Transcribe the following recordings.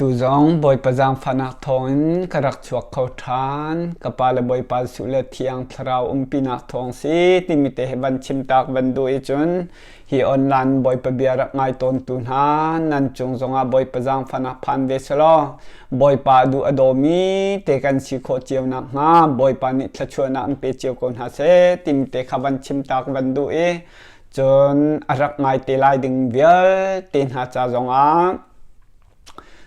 Atu zong Bawipa zaangfahnak thawngin ka rak chuak kho ṭhan. Ka pa le Bawipa Jesuh le Thiang Thlarau umpinak thawng si timi te hi van chimtak van duh i cun hi online Bawipa bia rak ngai tawntu hna nan cung zongah Bawipa zaangfahnak phan ve selaw Bawipa duh a dawmi te kan si khawh cio nakhnga Bawipa nih thluachuahnak an pe cio ko hna seh timi te kha van chimtak van duh i cun a rak ngai te lai ding vialte hna ca zongah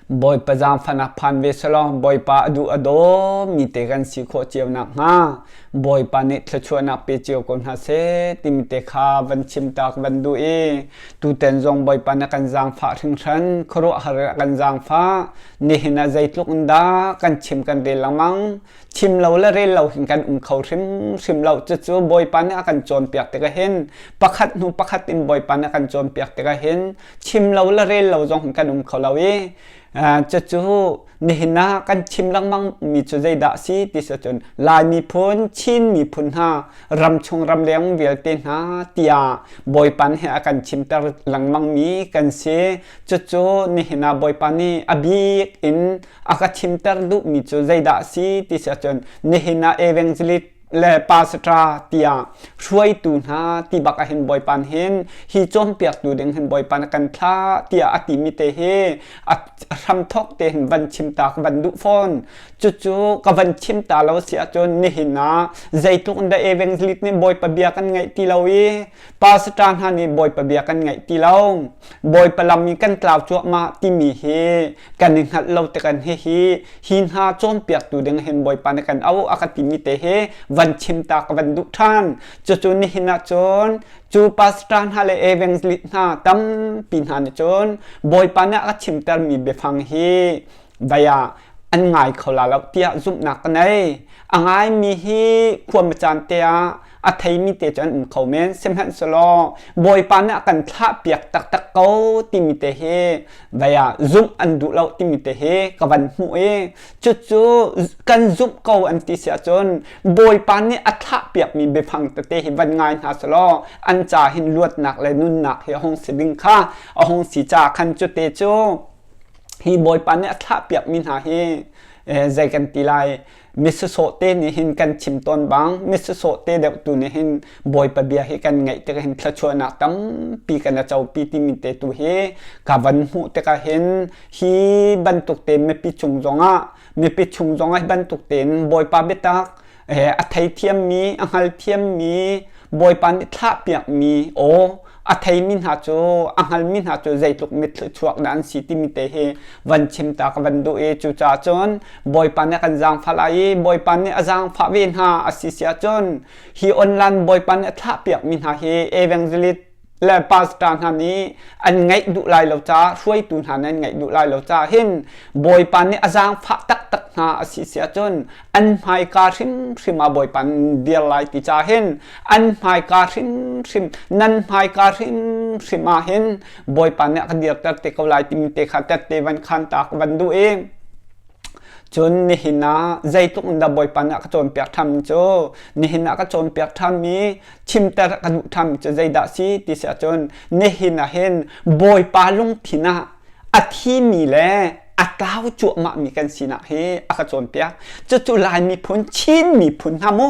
Bawipa zaangfahnak phan ve selaw Bawipa a duh a dawmi te kan si khawh cio nakhnga Bawipa nih thluachuahnak pe cio ko hna seh timi te kha van chimtak van duh i tutan zong Bawipa na kan zaangfah hringhran khuaruahhar a kan zaangfah nihin ah zeitluk in dah kan chim kan rel lengmang chim lo le rel lo hin kan um kho hrimhrim lo cucu Bawipa nih a kan cawnpiak tikah hin pakhat hnu pakhat in Bawipa nih a kan cawnpiak tikah hin chim lo le rel lo zong hin kan um kho lo i cucu nihin ah kan chim lengmang mi cu zeidah a si ti si cun Lai miphun Chin miphun hna ramchung ramleng vialte hna tiah Bawipa nih a kan chimter lengmang mi kan si cucu nihin ah Bawipa nih a bik in a ka chimter duhmi cu zeidah a si ti si ahcun nihin ah evangelist le pastor tiah hruaitu hna ti bak ah hin Bawipa hin hi cawnpiaktu ding hin Bawipa na kan thlah tiah a timi te hi a hramthawk te hin van chim ta ka van duh fawn cucu ka van chim ta lo si ahcun nihin ah zeitluk in dah evangelist nih Bawipa bia kan ngaih ti lo i pastor hna nih Bawipa bia kan ngaih ti lo Bawipa lam i kan tlau cuahmah timi hi kan i hngalh lo tikan hihi hi hna cawnpiaktu ding hin Bawipa nih kan auh a ka timi te hi van chim ta ka van duh ṭhan cucu nihin ah cun cu pastor hna le evangelist hna tampi hna nih cun Bawipa nih a ka chimtermi biafang hi vai ah an ngai kho la lo tiah zumhnak ka nei a ngaimi hi khuam caan te ah a theimi te cu an um kho men sihmanhsehlaw Bawipa nih a kan thlah piak taktak ko timi te hi vai ah zumh an duh lo timi te hi ka van hmuh i cucu kan zumh ko an ti si ahcun Bawipa nih a thlah piakmi biafang tete hi van ngai hna selaw an ca hin luatnak le nunnak hi a hung si ding kha a hung si ca khan cu te cu hi Bawipa nih a thlah piakmi hna hi zei kan ti lai misasawh te nih hin kan chim tawn bang misasawh te deuh tu nih hin Bawipa bia hi kan ngaih tikah hin thluachuahnak tampi kan a copi timi te tu hi ka van hmuh tikah hin hi bantuk te mipi chung zongah mipi chung zongah hi bantuk tein Bawipa biatak a theithiammi a hngalthiammi Bawipa nih thlahpiakmi aw a theimi hna cu a hngalmi hna cu zeitluk mitthluachuak dah an si timi te hi van chim ta ka van duh i cucaah cun Bawipa nih a kan zaangfah lai i Bawipa nih a zaangfah ve hna a si si ahcun hi online Bawipa nih a thlahpiakmi hna hi evangelist le pastor hna nih an ngaih duh lai lo caah hruaitu hna nih an ngaih duh lai lo caah hin Bawipa nih a zaangfah taktak hna a si si ahcun an hmaika hrimhrim ah Bawipa dir lai ti ca hin an hmaika hrimhrim nan hmaika hrimhrim ah hin Bawipa nih a ka dirter te ko lai timi te kha tette van khan ta ka van duh i cun nihin ah zeitluk in dah Bawipa nih a ka cawnpiak ṭhan cu nihin ah ka cawnpiak ṭhanmi chimter ka duh ṭhanmi cu zeidah si ti si ahcun nihin ah hin Bawipa lungthin ah a thimi le a tlau cuahmahmi kan sinak hi a ka cawnpiak. Cucu Lai miphun, Chin miphun hna mu,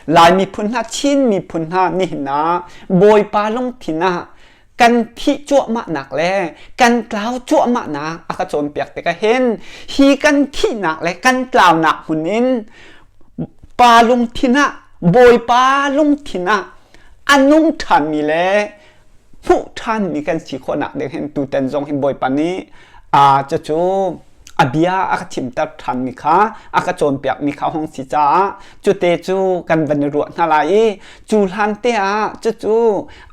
Lai miphun hna, Chin miphun hna nihin ah Bawipa lungthin ah kan thih cuahmahnak le kan tlau cuahmahnak a ka cawnpiak tikah hin hi kan thihnak le kan tlaunak hmun in pa lungthin ah Bawipa lungthin ah a nung ṭhanmi le hmuh ṭhanmi kan si khawhnak ding hin tutan zong hin Bawipa nih cucu a bia a ka chimter ṭhanmi kha a ka cawnpiakmi kha hung si caah cute cu kan van i ruah hna lai i cu hlan te ah cucu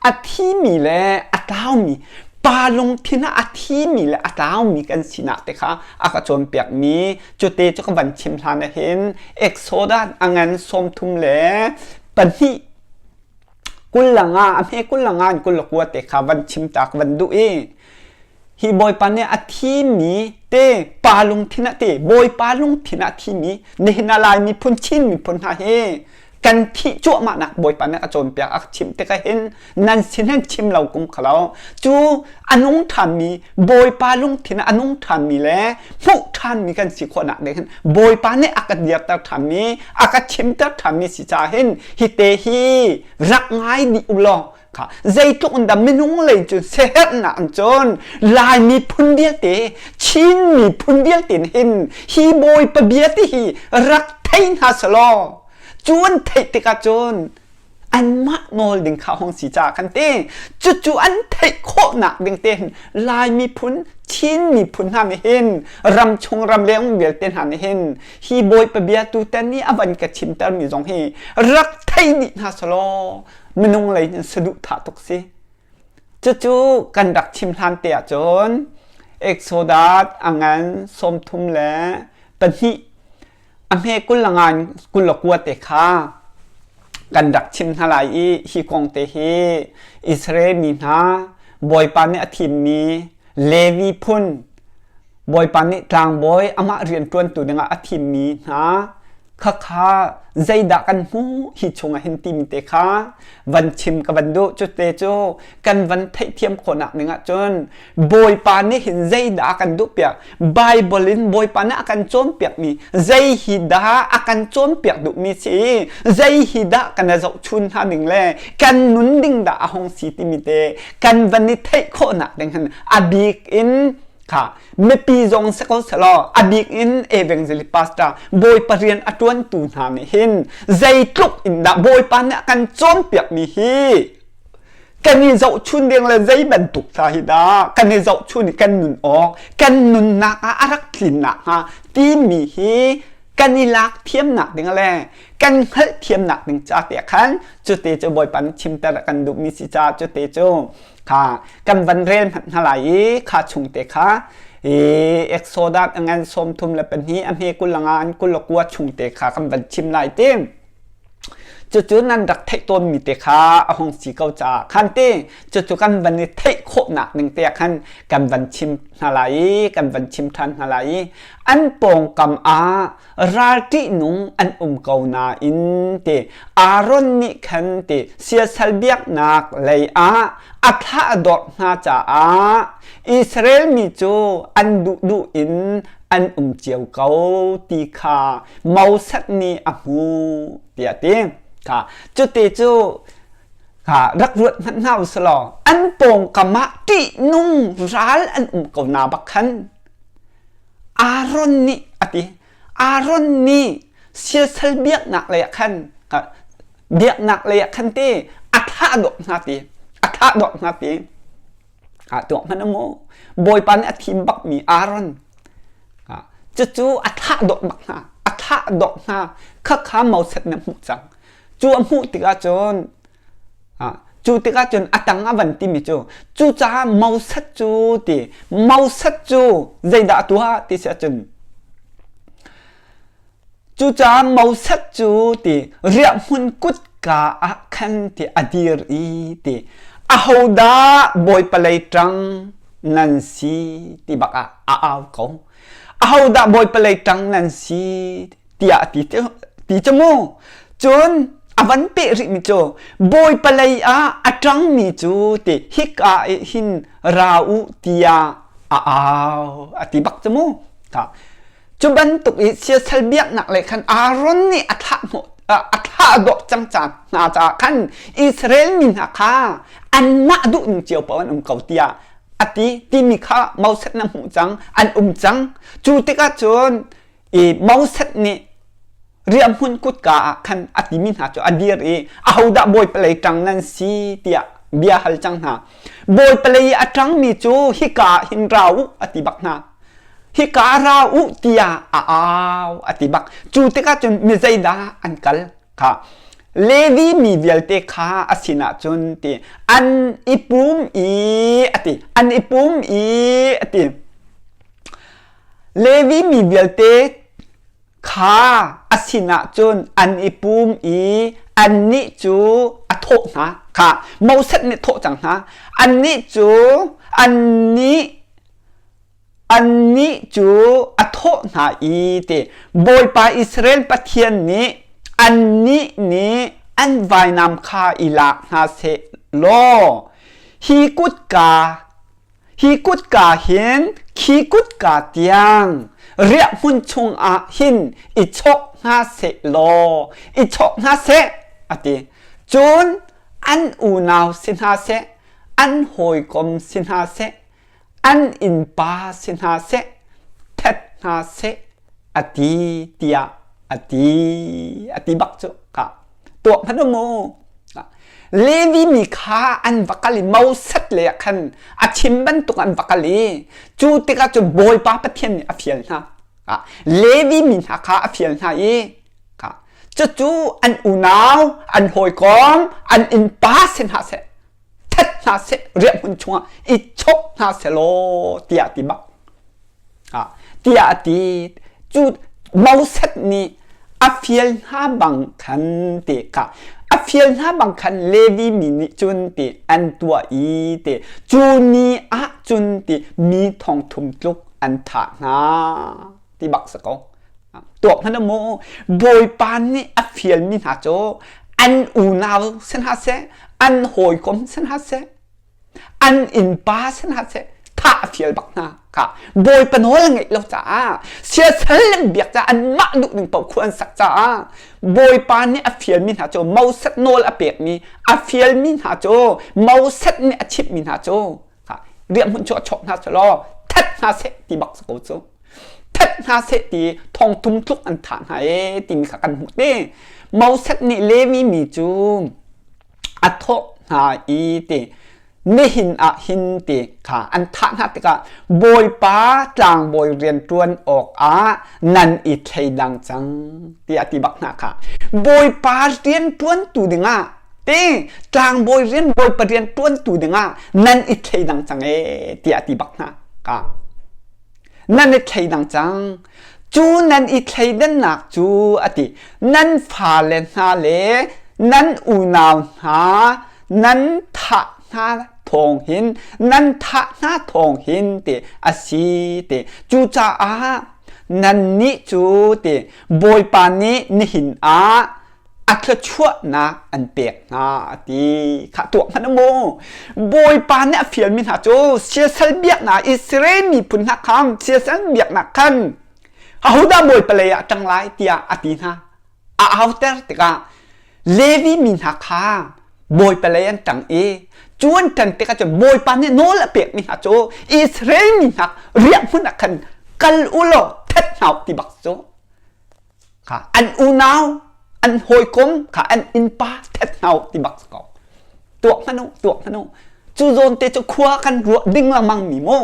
a thimi le a tlaumi pa lungthin ah a thimi le a tlaumi kan sinak te kha a ka cawnpiakmi cute cu ka van chim hlan ah hin Exodus a ngan 32 20 a hme 20 in 29 te kha van chim ta ka van duh i hi bawipa nih a thimi te pa lungthin ah te bawipa lungthin ah thimi nihin ah lai miphun Chin miphun hna hi Kan thih cuahmahnak Bawipa nih a cawnpiak a chimh tikah hin nan sin hin chim lo kum kha lo. Cu a nung ṭhanmi Bawipa lungthin a nung ṭhanmi le hmuh ṭhanmi kan si khawhnak ding hin Bawipa nih a ka dirter ṭhanmi a ka chimter ṭhanmi si caah hin hi te hi rak ngai dih u law kha zeitluk in dah minung lei cun siaherhnak in cun Lai miphun vialte Chin miphun vialte hin hi Bawipa bia ti hi rak thei hna selaw cu an theih tikah cun anmah nawl ding kha hong si caah kan ti cucu an theih khawhnak ding te hin Lai miphun Chin miphun hna nih hin ram chung ram leng vialte hna nih hin hi Bawipa bia tutan i a van ka chimter mi zong hi rak thei dih hna selaw minung lei in saduhthah tuk si. Cucu kan rak chim hlan te ahcun Exodus a ngan 32 a hme 20 le ngan 29 te kha kan rak chim hna lai i hi kong te hi Israel mi hna Bawipa nih a thimmi Levi phun Bawipa nih tlangbawi amah rianṭuantu dingah a thimmi hna khakha zeidah kan hmuh hi chungah hin timi te kha van chim ka van duh. Cute cu kan van theihthiam khawhnak dingah cun Bawipa nih hin zeidah a kan duhpiak Bible in Bawipa nih a kan cawnpiakmi zei hi dah a kan cawnpiak duhmi si zei hi dah kan i zohchun hna ding le kan nun ding dah a hung si timi te kan van i theih khawhnak ding hin a bik in kha mipi zong si ko selaw a bik in evangelist pastor bawipa rian a tuantu hna nih hin zeitluk in dah bawipa nih a kan cawnpiakmi hi kan i zohchun ding le zei bantuk hna hi dah kan i zohchun i kan nun awk kan nunnak ah a rak tlin nakhnga timi hi kan i lak thiamnak ding le kan hngalh thiamnak ding ca te khan cute cu bawipa nih chimter a kan duhmi si ca cute cu kha kan van rel hmanh hna lai i kha chung te kha i Exodus a ngan 32 a hme 20 nga an 29 chung te kha kan van chim lai ti cucu nan rak theih tawnmi te kha a hung si ko caah khan ti cucu kan van i theih khawhnak ding te khan kan van chim hna lai i kan van chim ṭhan hna lai i an pawngkam ah ral ṭihnung an um ko nain ti Aaron nih khan ti siasal biaknak lei ah a thlah dawrh hna caah Israel mi cu an duhduh in an um cio ko ti kha Moses nih a hmuh tiah a ti. Kha cuti cu kha rak ruat hmanh hna u selaw an pawngkam ah ṭihnung ral an um ko na bak khan Aaron nih a ti. Aaron nih siasal biaknak lei ah khan biaknak lei ah khan ti a thlah dawh hna ti a thlah dawh hna ti ah tuah hmanh mu Bawipa nih a thim bakmi Aaron cucu a thlah dawh bak hna a thlah dawh hna khakha Moses nih a hmuh cang cu a hmuh tikah cun cu tikah cun a tang a van timi cu cucaah Moses cu ti Moses cu zeidah a tuah ti si ahcun Cucaah Moses cu ti riahhmun kutka ah khan ti a dir i ti ahodah Bawipa lei ṭang nan si ti bak ah a au ko. Ahodah Bawipa lei ṭang nan si tiah a ti ti cu mu. Cun a van peh rihmi cu Bawipa lei ah a ṭangmi cu ti hika ah hin ra u tiah a au a ti bak cu mu. Cu bantuk i siasal biaknak lei khan Aaron nih a thlah hnawh a thlah dawh cang ca hna caah khan Israel mi hna kha anmah duh ning cio paoh an um ko tiah a ti timi kha Moses na hmuh cang an um cang cu tikah cun i Moses nih riahhmun kutka ah khan a timi hna cu a dir i ahodah bawipa lei ṭang nan si tiah bia hal cang hna bawipa lei i a ṭangmi cu hika ah hin ra u a ti bak hna hika ra u tiah a au a ti bak cu tikah cun mi zeidah an kal kha Levi mi vialte kha a sinah cun ti an i pum i a ti an i pum i a ti Levi mi vialte kha a sinah cun an i pum i annih cu a thawh hna kha Moses nih thawh cang hna annih cu annih Annih cu a thawh hna i ti Bawipa Israel Pathian nih. Annih nih an vainam kha i lak hna seh law hi kutka hi kutka hin khi kutka tiang riahhmun chungah hin i chawk hna seh law i chawk hna seh a ti. Cun an unau si hna seh, an hawikom si hna seh, an innpa si hna seh, that hna seh a ti tiah a ti. A ti bak cu ka tuak hmanh u mu. Levi mi kha an va kal i Moses lei ah khan a chim bantuk an va kal i cu tikah cun Bawipa Pathian nih a fial hna. Levi mi hna kha a fial hna i cucu an unau, an hawikom, an innpa si hna seh, that hna seh, riahhmun chungah i chok hna seh law tiah ti bak. Tiah a ti. Cu Moses nih a fial hna bang khan ti kha a fial hna bang khan Levi mi nih cun ti an tuah i ti cu ni ah cun ti mi thong thum tluk an thah hna ti bak si ko. Tuak hmanh mu Bawipa nih a fialmi hna cu an unau si hna seh, an hawikom si hna seh, an innpa si hna seh thah a fial bak hna kha Bawipa nawl a ngeih lo caah siasal an biak caah anmah duh ning paoh khu an sak caah Bawipa nih a fialmi hna cu Moses nawl a pekmi a fialmi hna cu Moses nih a chimhmi hna cu riahhmun cu a chawk hna selaw that hna seh ti bak si ko cu that hna seh ti thong thum tluk an thah hna e timi kha kan hmuh te Moses nih Levi mi cu a thawh hna i ti nihin ah hin ti kha an thah hna tikah Bawipa tlangbawi rian ṭuan awkah nan i thleidang cang tiah ti bak hna kha Bawipa rian ṭuantu dingah ti tlangbawi rian Bawipa rian ṭuantu dingah nan i thleidang cang ee tiah ti bak hna ka nan i thleidang cang cu nan i thleidannak cu a ti nan fale hna le nan unau hna nan thah hna thawng hin nan thah hna thawng hin ti a si ti cucaah nannih cu ti Bawipa nih nihin ah a thluachuahnak an pek hna a ti kha tuah hmanh mu Bawipa nih a fialmi hna cu siasal biaknak Israel miphun hna khan siasal biaknak khan ahodah Bawipa lei ah ṭang lai tiah a ti hna a auter tikah Levi mi hna kha Bawipa lei an ṭang i cu an ṭan tikah cun Bawipa nih nawl a pekmi hna cu Israel mi hna riahhmun ah khan kal u law that hna u ti bak cu kha an unau an hawikom kha an innpa that hna u ti bak ko tuak hmanh u tuak hmanh u cu zawn te cu khua kan ruah ding lengmang mi mu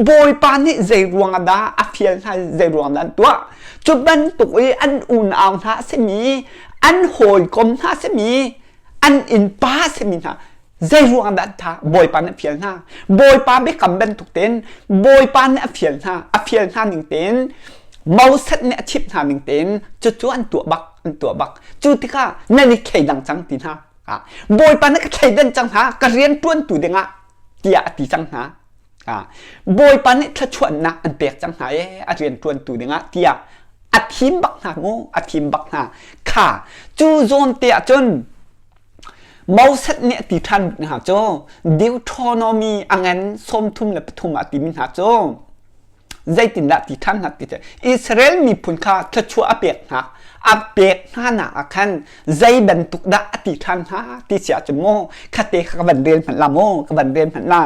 bawipa nih zei ruang ah dah a fial hna zei ruang dah an tuah cu bantuk i an unau hna a simi an hawikom hna a simi an innpa a simi hna zei ruang dah an tha bawipa nih a fial hna bawipa biakam bantuk tein bawipa nih a fial hna a fial hna ning tein Moses nih a chimh hna ning tein cucu an tuah bak an tuah bak cu tikah nan i thleidang cang ti hna bawipa nih ka thleidan cang hna ka rian ṭuantu dingah tiah a ti cang hna bawipa nih thluachuahnak an pek cang hna ee a rian ṭuantu dingah tiah a thim bak hna mu a thim bak hna kha cu zawn te ah cun Moses nih a ti ṭhan hna cu Deuteronomy a ngan 33 ah timi hna cu zeitindah ti ṭhan hna ti Israel miphun kha thluachuah a pek hna a pek hna nak ah khan zei bantuk dah a ti ṭhan hna ti si ahcun maw khate kha ka van rel hmanh la maw ka van rel hmanh la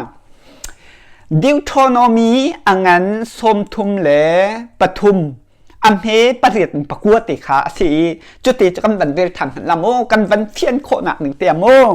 Deuteronomy a ngan 33 a hme pariat in pakua te kha a si i cute cu kan van rel ṭhan hmanh la maw kan van fian khawhnak ning te maw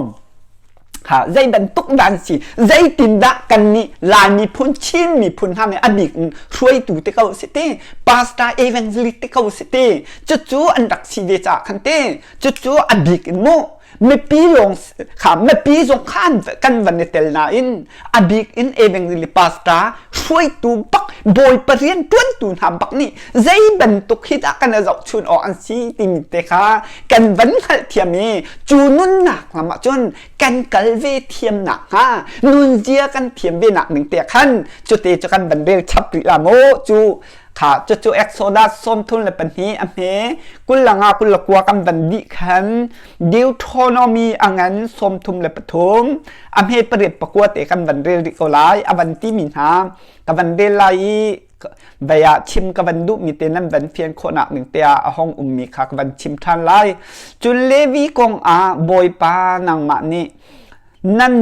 ha zei bantuk dah an si zeitindah kan nih Lai miphun Chin miphun hna nih a bik in hruaitu te ko si te pastor evangelist te ko si te cucu an rak si ve caah khan te cucu a bik in mu mipi lawng kha mipi zong khan kan van i tel nain a bik in evangelist pastor hruaitu bak bawipa rian tuantu hna bak nih zei bantuk hi dah kan i zohchun awk an si timi te kha kan van hngalhthiam i cu nunnak lam ah cun kan kal ve thiam nak hnga nunzia kan thiam ve nak ning te khan cute cu kan van rel chap rih la maw cu. Kha cucu Exodus 32 a hme 25 29 kan van dih khan Deuteronomy a ngan 33 a hme pariat pakua te kan van rel rih ko lai. A van timi hna ka van rel lai i vei ah chim ka van duhmi te nan van fian khawhnak ning te ah a hong ummi kha ka van chim ṭhan lai. Cun Levi kong ah Bawipa nangmah nih nan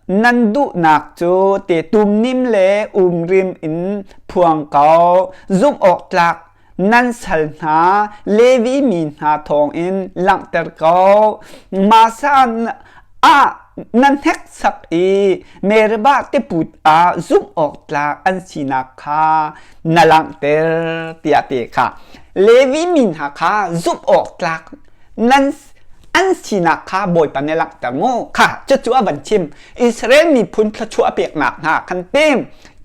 nan duhnak cu te tumnim le umrim in phuang ko. Zumh awk tlak nan sal hna Levi mi hna thawngin langhter ko. Masa ah nan hneksak i Meribah tiput ah zumh awk tlak an sinak kha na langhter tiah ti kha. Levi mi hna kha zumh awk tlak nan an sinak kha Bawipa nih langhter mu kha cucu a van chim Israel miphun thluachuah peknak hna khan tem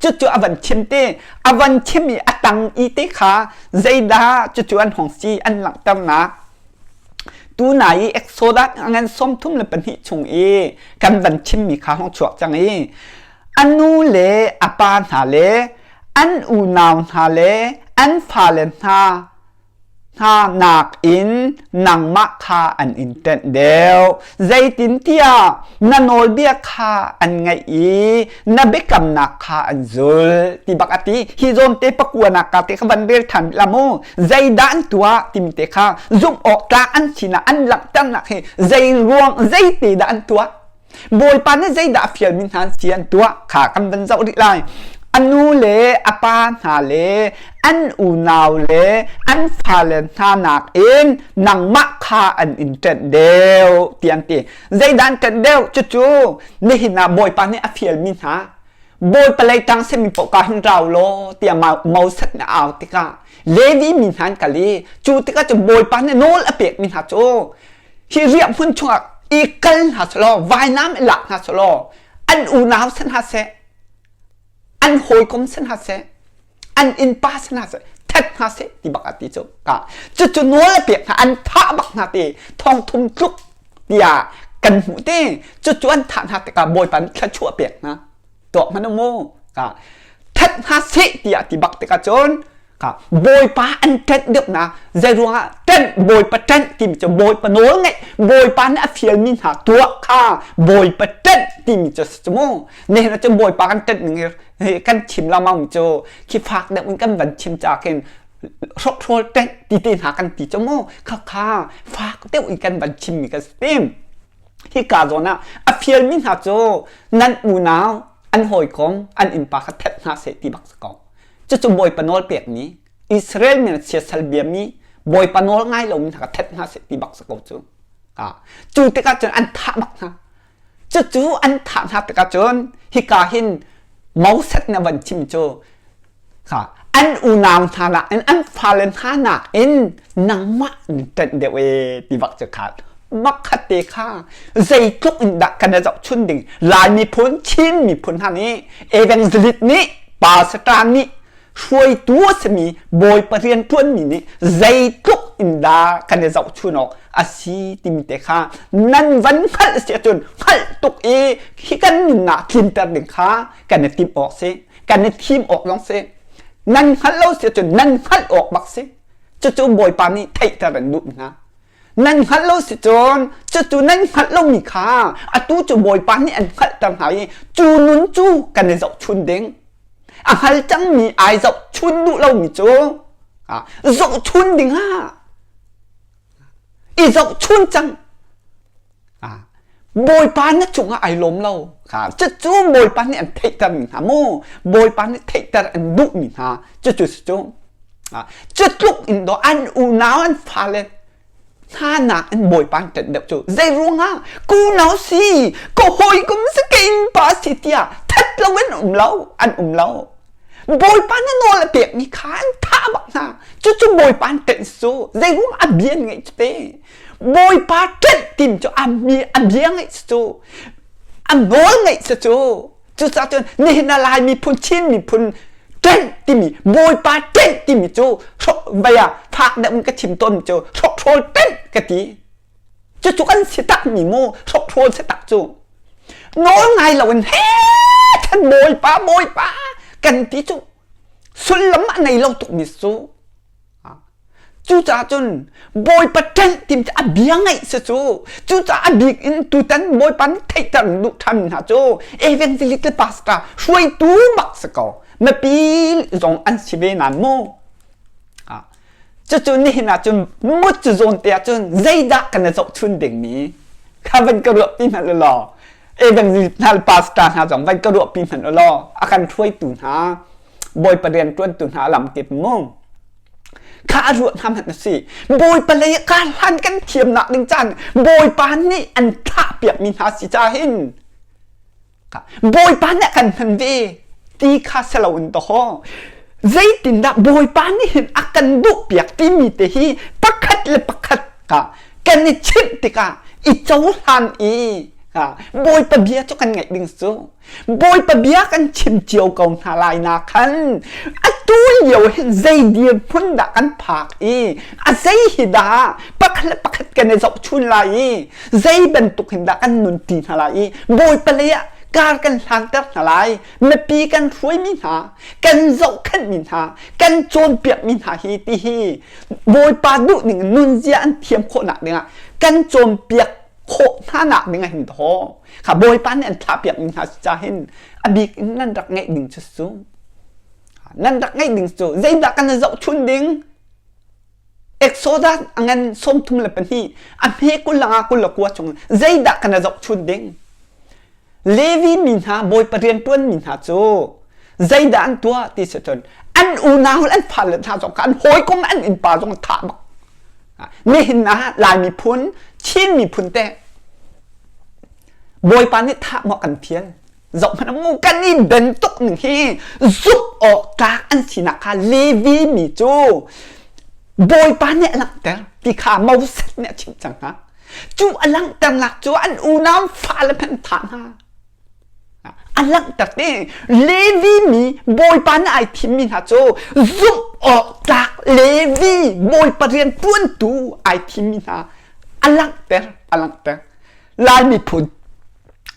cucu a van chim te a van chim i a tang i te kha zeidah cucu an hong si an langhternak tuna i Exodus ngan 32 chung i kan van chimmi kha hong chuak cang i a nu le a pa hna le an unau hna le an fale hna hna nakin nangmah kha an in ṭenh deuh. Zeitintiah na nawlbia kha an ngaih i na biakamnak kha an zul ti bak a ti. Hi zawn te pakuanak ka te kha van rel ṭhan la mu. Zeidah an tuah timi te kha zumh awk tlak an sinak an langhternak hi zei ruang zeite dah an tuah? Bawipa nih zeidah a fialmi hna an si an tuah kha kan van zoh rih lai. A nu le a pa hna le an unau le an fale hna nakin nangmah kha an in ṭenh deuh ti an ti. Zeidah an ṭenh deuh? Cucu nihin ah Bawipa nih a fialmi hna Bawipa lei ṭang simi paoh ka hin rau law tiah Moses nih a au tikah Levi mi hna an kal i cu tikah cu Bawipa nih nawl a pekmi hna cu hi riahhmun chungah i kal hna selaw vainam i lak hna selaw an unau si hna seh an hawikom si hna seh an innpa si hna seh that hna seh ti bak a ti cu ka cucu nawl a pek hna an thah bak hna ti thong thum tluk tiah kan hmuh te cucu an thah hna tikah bawipa nih thluachuah pek hna tuah hmanh mu ka that hna seh tiah ti bak tikah cun ka bawipa an ṭanh deuhnak zei ruangah ṭanh bawipa ṭanh timi cu bawipa nawl ngaih bawipa nih a fialmi hna tuah kha bawipa ṭanh timi cu si cu mu nihin cu bawipa kan ṭanh ning hi kan chim lengmang cu khi fak deuh in kan van chim ca khin hrokhrawl ṭanh ti te hna kan ti cu mu khakha fak deuh in kan van chimmi kan si tim Hika zawn ah a fialmi hna cu nan unau an hawikom an innpa kha that hna seh ti bak si ko. Cucu Bawipa nawl pekmi Israel mi siasal biami Bawipa nawl ngai lomi hna kha that hna seh ti bak si ko cu. Cu tikah cun an thah bak hna. Cucu an thah hna tikah cun hika hin Moses nih a van chim cu Kha an unau hna nakin an fale hna nakin nangmah in ṭanh deuh ee ti bak cu kha makhat te kha zeitluk in dah kan i zohchun ding Lai miphun Chin miphun hna nih evangelist nih pastor nih hruaitu a simi bawipa rianṭuanmi nih zeitluk in dah kan i zohchun awk a si timi te kha nan van hngalh si ahcun hngalh tuk i hi kan nunnak tlinter ding kha kan i timh awk si. Kan i thim awk zong si. Nan hngalh lo si cun nan hngalh awk bak si. Cucu Bawipa nih theihter an duh hna. Nan hngalh lo si cun cucu nan hngalh lomi kha atu cu Bawipa nih an hngalhter hna i cu nun cu kan i zohchun ding. A hngal cangmi ai zohchun duh lomi cu zohchun ding ah i zohchun cang. Bawipa na cungah ai lawm lo kha cucu Bawipa nih an theihter mi hna mu Bawipa nih theihter an duh mi hna cucu cu cu tluk in do an unau an fale hna nak in Bawipa an ṭanh deuh cu zei ruangah kunau si ka hawikom si ka innpa si tiah that lo in um lo an um lo Bawipa na nawl a pekmi kha an thah bak hna cucu Bawipa an ṭanh su zei ruang a bia an ngeih cu te Bawipa ṭanh tim cu a mi a bia ngaih cu a nawl ngaih cu cucaah cun nihin ah Lai miphun Chin miphun ṭanh timi Bawipa ṭanh timi cu vei ah fak deuh in ka chim tawn cu hrokhrawl ṭanh ka ti cucu kan si tak mi mu hrokhrawl si tak cu nawl ngai loin he than Bawipa Bawipa kan ti cu. Sullam a nei lo tukmi cu. Cucaah cun Bawipa ṭanh tim cu a bia ngaih si cu. Cucaah a bik in tutan Bawipa nih theihter duh ṭhan hna cu evangelical pastor hruaitu bak si ko. Mipi zong an si ve nain mu. Cucu nihin ah cun mut cu zawn te ah cun zeidah kan i zohchun dingmi kha van ka ruah pi hmanh law evangelical pastor hna zong van ka ruah pi hmanh law a kan hruaitu hna Bawipa rianṭuantu hna lamkip mu kha a ruah hna hmanh na si. Bawipa lei ah kaa hlan kan thiamnak ding caan Bawipa nih an thlah piakmi hna si ca hin Bawipa nih a kan hman ve ti kha si loin dawh zeitindah Bawipa nih hin a kan duhpiak timi te hi pakhat le pakhat kha kan i chimh tikah i cohlan i Bawipa bia cu kan ngaih ding cu Bawipa bia kan chim cio ko hna lai na khan atu lio hin zei dirhmun dah kan phak i a zei hi dah pakhat le pakhat kan i zohchun lai i zei bantuk hin dah kan nunpi hna lai i Bawipa lei ah kar kan hlanter hna lai mipi kan hruaimi hna kan zohkhenhmi hna kan cawnpiakmi hna hi ti hi Bawipa duhning nunzia an thiam khawhnak dingah kan cawnpiak khawh hna nak ding ah hin thaw Kha Bawipa nih an thlahpiak mi hna ca hin a bik in nan rak ngeih ding cu cu nan rak ngeih ding cu zeidah kan i zohchun ding Exodus a ngan 32 a hme 20 le nga 29 chung zeidah kan i zohchun ding Levi mi hna Bawipa rianṭuan mi hna cu zeidah an tuah ti si cun an unau le an fale hna zong kha an hawikom an innpa zong thah bak nihin ah Lai miphun Chin miphun te Bawipa nih thah maw kan fial zoh hmanh mu kan i ben tuk ning hi zumh awk tlak an sinak kha Levi mi cu Bawipa nih a langhter ti kha Moses nih a chimh cang hna cu a langhternak cu an unau fale hmanh thah hna A langhter te Levi mi Bawipa nih ai thimmi hna cu zumh awk tlak Levi Bawipa rian ṭuantu ai thimmi hna a langhter a langhter. Lai miphun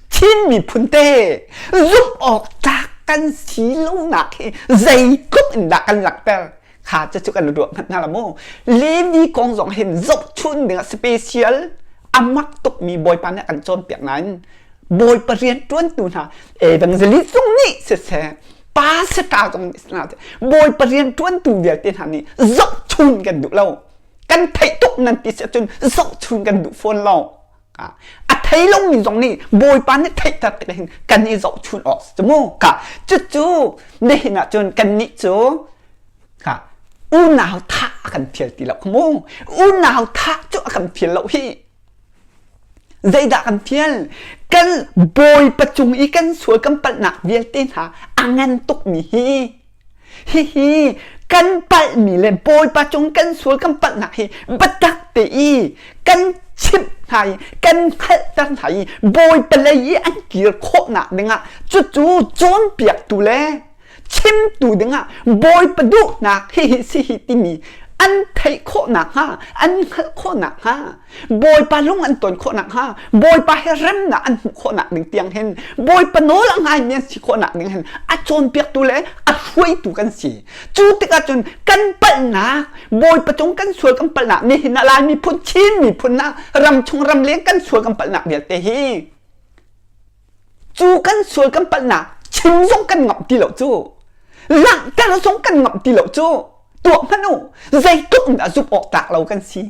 Chin miphun te zumh awk tlak kan si lonak hi zeitluk in dah kan langhter kha cucu kan ruah hmanh hna la mu Levi kong zong hin zohchun ding ah special a mak tukmi Bawipa nih a kan cawnpiak nain Bawipa rianṭuantu hna evangelist zong nih siseh pastor zong nih siseh Bawipa rianṭuantu vialte hna nih zohchun kan duh lo kan theih tuk nan ti si ahcun zohchun kan duh fawn lo a thei lomi zong nih Bawipa nih theihter tik hin kan i zohchun awk si mu ka cucu nihin ah cun kannih cu ka unau thah a kan fial ti lo mu unau thah cu a kan fial lo hi zeidah kan fial kan Bawipa cung i kan sual kan palhnak vialte hna a ngan tukmi hi Hihi kan palhmi le Bawipa cung kan sual kan palhnak hi biatak te i kan chimh hna i kan hngalhter hna i Bawipa lei i an kir khawhnak dingah cucu cawnpiaktu le chimtu dingah Bawipa duhnak hihi si hi timi an theih khawh nakhnga an hngalh khawh nakhnga Bawipa lung an ton khawh nakhnga Bawipa he remnak an hmuh khawh nak ding tiang hin Bawipa nawl a ngaimi an si khawh nak ding hin a cawnpiaktu le a hruaitu kan si. Cu tikah cun kan palhnak Bawipa cung kan sual kan palhnak nihin ah Lai miphun Chin miphun ah ramchung ramleng kan sual kan palhnak vialte hi cu kan sual kan palhnak chim zong kan ngamh ti lo cu langhter zong kan ngamh ti lo cu tuah hmanh u zeitluk in dah zumh awk tlak lo kan si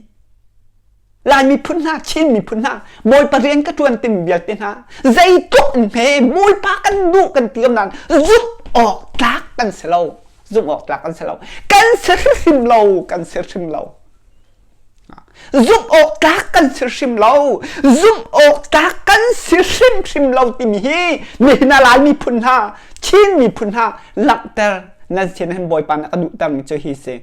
Lai miphun hna, Chin miphun hna, Bawipa rian ka ṭuan timi vialte hna, zeitluk in hme Bawipa kan duh kan ti nain zumh awk tlak kan si lo. Zumh awk tlak kan si lo. Kan si hrim lo, kan si hrim lo. Zumh awk tlak kan si hrim lo. Zumh awk tlak kan si hrimhrim lo timi hi nihin ah Lai miphun hna, Chin miphun hna langhter nan sin hin Bawipa nih a duhtermi cu hi si.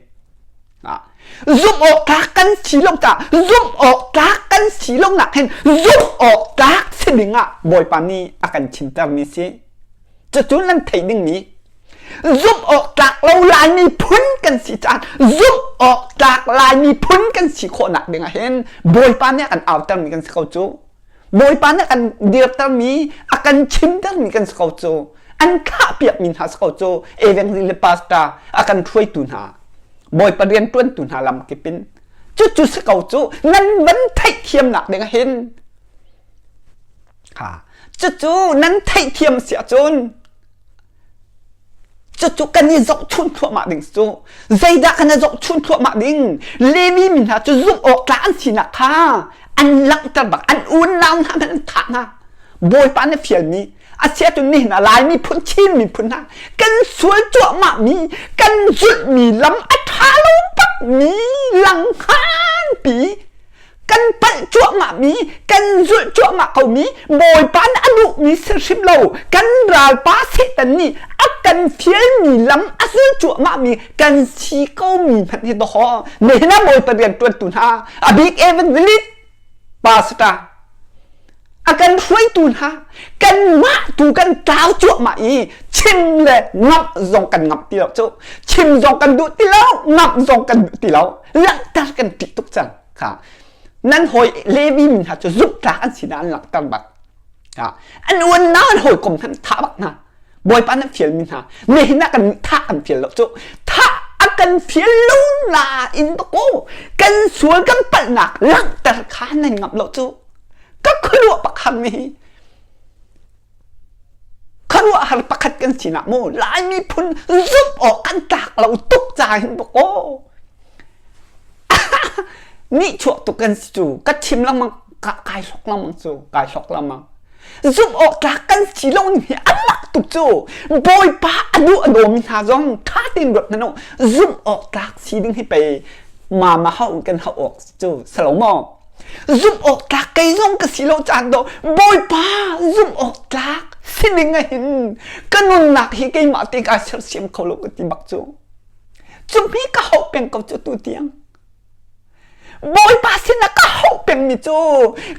Zumh awk tlak kan si lo caah zumh awk tlak kan si lo nak hin zumh awk tlak si ding ah Bawipa nih a kan chimtermi si. Cucu nan theih dingmi zumh awk tlak lo Lai miphun kan si caah zumh awk tlak Lai miphun kan si khawhnak ding ah hin Bawipa nih a kan autermi kan si ko cu. Bawipa nih a kan dirtermi, a kan chimtermi kan si ko cu. An thlah piakmi hna si ko cu evangelist le pastor a kan hruaitu hna Bawipa rianṭuantu hna lamkip in cucu si ko cu nan van theihthiamnak ding ah hin ha cucu nan theihthiam si ahcun cucu kan i zohchun thluahmah ding cu zeidah kan i zohchun thluahmah ding Levi mi hna cu zumh awk tlak an sinak kha an langhter bak an unau hna hmanh an thah hna Bawipa nih fialmi a si ahcun nihin ah Lai miphun Chin miphun hna kan sual cuahmahmi kan zulhmi lam a ṭha lo bakmi langhnganpi kan palh cuahmahmi kan zulh cuahmah komi Bawipa nih a duhmi si hrim lo kan ralpa Satan nih a kan fialmi lam a zul cuahmahmi kan si komi hmanh hi dawh nihin ah Bawipa rianṭuantu hna a bik evangelist pastor a kan hruaitu hna kanmah tu kan tlau cuahmah i chim le ngamh zong kan ngamh ti lo cu chim zong kan duh ti lo ngamh zong kan duh ti lo langhter kan ṭih tuk cang kha nan hawi Levi mi hna cu zumhtlak an si na an langhter bak an uan na an hawikom hna thah bak hna Bawipa nan fialmi hna nihin ah kan thah kan fial lo cu thah a kan fial lo nain ko kan sual kan palhnak langhter kha nan ngamh lo cu ka khuaruah pakhat mi khuaruahhar pakhat kan sinak mu Lai miphun zumh awk kan tlak lo tuk ca hin ko nihchuah tuk kan si cu ka chim lengmang kai hlok lengmang cu kai hlok lengmang zumh awk tlak kan si lo ni hi a mak tuk cu bawipa a duh a dawmi hna zong ṭha tein ruat hmanh u zumh awk tlak si ding hi pei mama hau kan hauh awk cu si lo maw zumh awk tlak kei zong ka si lo caan do bawipa zumh awk tlak si ding ah hin ka nunnak hi keimah te kaa sersiam kho lo ka ti bak cu cu mi ka hauh peng ko cu tu tiang Bawipa sinah ka hauh pengmi cu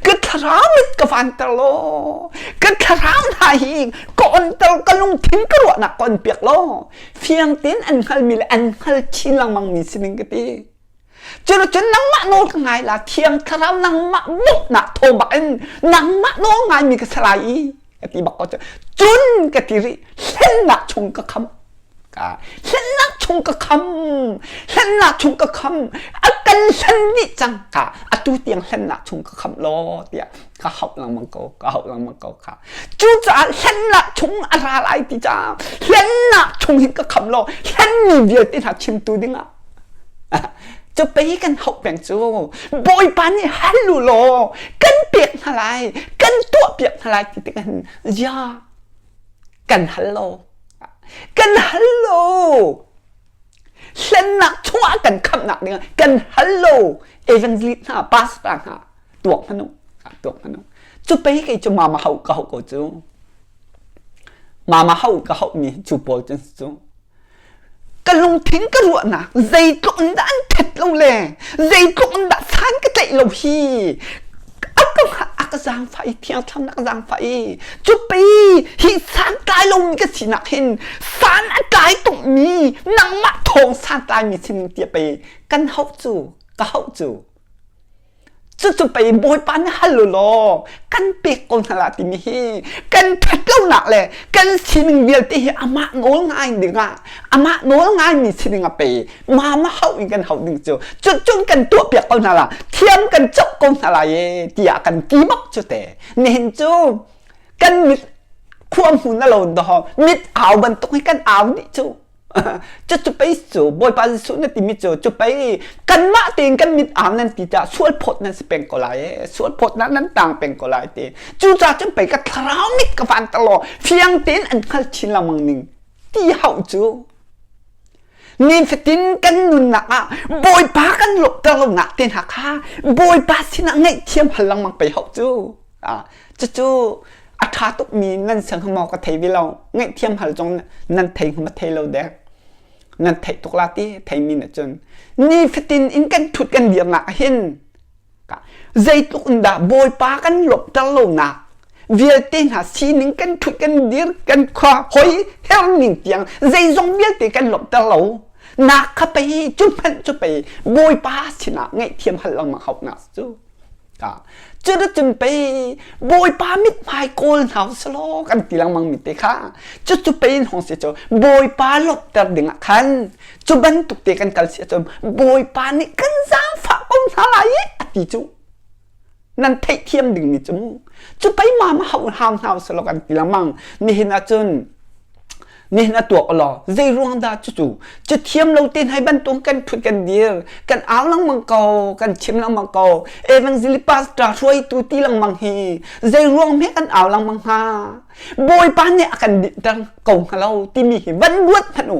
ka thlarau mit ka vanter law ka thlarau hna hi ka onter ka lungthin ka ruahnak ka on piak law fiang tein an hngalmi le an hngal chin lengmangmi si ding ka ti. Cuticun nangmah nawl ka ngai la thiang thlarau nangmah bawmhnak thaw bak in nangmah nawl ngaimi ka si lai i ka ti bak ko cu cun ka ti rih hlennak chung ka kham ka hlennak chung ka kham hlennak chung ka kham a kan hlen dih cang ka atu tiang hlennak chung ka kham law tiah ka hauh lengmang ko ka hauh lengmang ko kha cucaah hlennak chung a ra lai ti caah hlennak chung hin ka kham law hlenmi vialte hna chimtu dingah cu pei kan hauh peng cu bawipa nih hal u law kan pek hna lai kan tuah piak hna lai ti tikah hin ya kan hal lo kan hal lo hlennak chungah kan khamhnak dingah kan hal lo evangelist hna pastor hna tuak hmanh u tuak hmanh u cu pei kei cu mama hau ka hau ko cu mama hau ka hau mi cu pawl cu cu ka lungthin ka ruahnak zeitluk in dah an thet lo le zeitluk in dah san ka tlaih lo hi a ka a ka zaangfah i thiang thlam na ka zaangfah i cupi hi san tlai lomi ka sinak hin san a tlai tukmi nangmah thawng san tlaimi sin tia pei kan hauh cu ka hauh cu Cucu pei Bawipa nih hal u law kan pek ko hna la timi hi kan ṭhatlonak le kan sining vialte hi amah nawl ngai dingah amah nawl ngaimi si dingah pei mama hauh in kan hauh ding cu cucun kan tuahpiak ko hna la thiam kan coh ko hna lai e tiah kan ti bak cu te nihin cu kan mit khua hmun a lo dawh mit au bantuk hi kan au dih cu Cucu pei cu Bawipa Jesuh na timi cu cu pei kanmah tein kan mit aam nan ti caah sual phawt nan si peng ko lai ee sual phawtnak nan tang peng ko lai ti cucaah cun pei ka thlarau mit ka van ta law fiang tein an hngal chin lengmang ning ti hauh cu nifatin kan nunnak ah Bawipa kan lawhter lonak te hna kha Bawipa sinah ngaihthiam hal lengmang pei hauh cu Cucu a ṭha tukmi nan si hnga maw ka thei ve lo. Ngaihthiam hal zong nan thei hnga ma thei lo dek. Nan theih tuk la ti theimi nih cun nifatin in kan ṭhut kan dirnak ah hin zeitluk in dah Bawipa kan lawmhter lonak vialte hna sining kan ṭhut kan dir kan khua hoi herning tiang zeizong vialte kan lawmhter lo nak kha pei cu hmanh cu pei Bawipa sinah ngaihthiam hal lengmang hauhnak cu. Cuticun pei Bawipa mithmai kawl hna usih kan ti lengmang mi te kha cucu pei in hong si cu Bawipa lawmhter dingah khan cu bantuk te kan kal si ahcun Bawipa nih kan zaangfah ko hna lai i a ti cu nan theihthiam dingmi cu mu cu pei ma ma hau hau hna usih kan ti lengmang nihin ahcun Nihin a tuak law zei ruang dah cucu cu thiam lo te hei bantuk kan thut kan dir kan au lengmang ko kan chim lengmang ko evangelist pastor hruaitu ti lengmang hi zei ruang hme kan au lengmang hnga Bawipa nih a kan dinhter ko hnga lo timi hi van ruat hmanh u